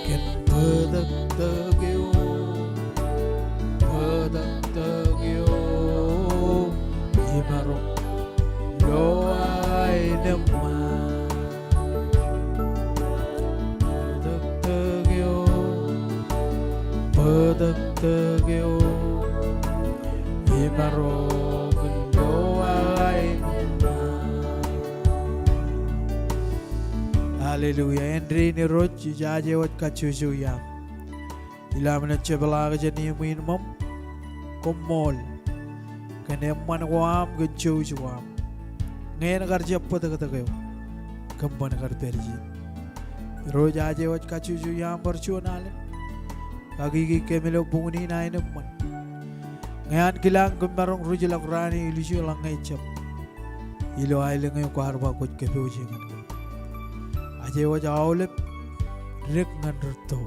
Kōn bōtōktōk eo, bōtōktōk eo, imaroñ lo aenōṃṃan. Bōtōktōk eo, bōtōktōk eo, imaroñ lo aenōṃṃan. Hallelujah. Āindein Irooj, ijaje wōj kajjojo iaam. Ilo am naaj jepḷaak jān iṃōṃ, koṃṃool kōn eṃṃan ko aṃ kōn jouj ko aṃ. Ñe en kar jab bōtōktōk eo, kōm ban kar pād ijin. Irooj, aje wōj kajjojo iaam bar juon alen. Kakiki kōm ilo buñūn in aenōṃṃan. Ñe ankilaan kōm maroñ ruj ḷọk raan in ilju ḷọk ñe jab. Ilo aelōñ eo kwaar ba kwōj kōpooje ñan kōm. Aje wōj aolep dik ñan rūtto.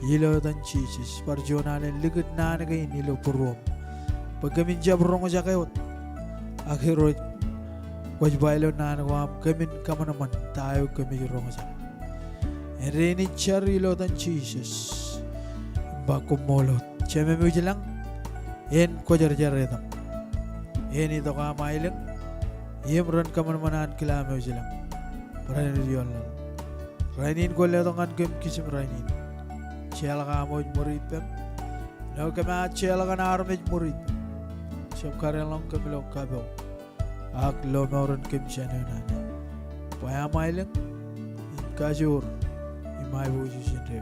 Ilo etan Jisōs, bar juon alen likūt naan kein ilo būruōm. Bwe kōmin jab roñjake wōt. Ak Irooj, kwōj ba ilo naan ko aṃ kōmin kōṃanṃan ta eo kōmij roñjake. Āindein ij jar ilo etan Jisōs. Im ba koṃṃool wōt. Jemem eo ej ilañ, en kwōjarjar etaṃ. En itok aṃ aelōñ, im ren kōṃanṃan ankilaaṃ eo ej ilañ. Barāinwōt ioon laḷ. Rainin kwō letok ñan kōm kijem rainin. Jeorḷọk aṃ wōj ṃuri ippem. Ilo kōm ar jeorḷọk ñan armej ṃuri ippem. Jab kadeḷọñ kōm ilo kapo. Ak lo mour in kōm jān eoon ṇe. Bwe aṃ aelōñ, im kajoor, im aiboojoj indeeo.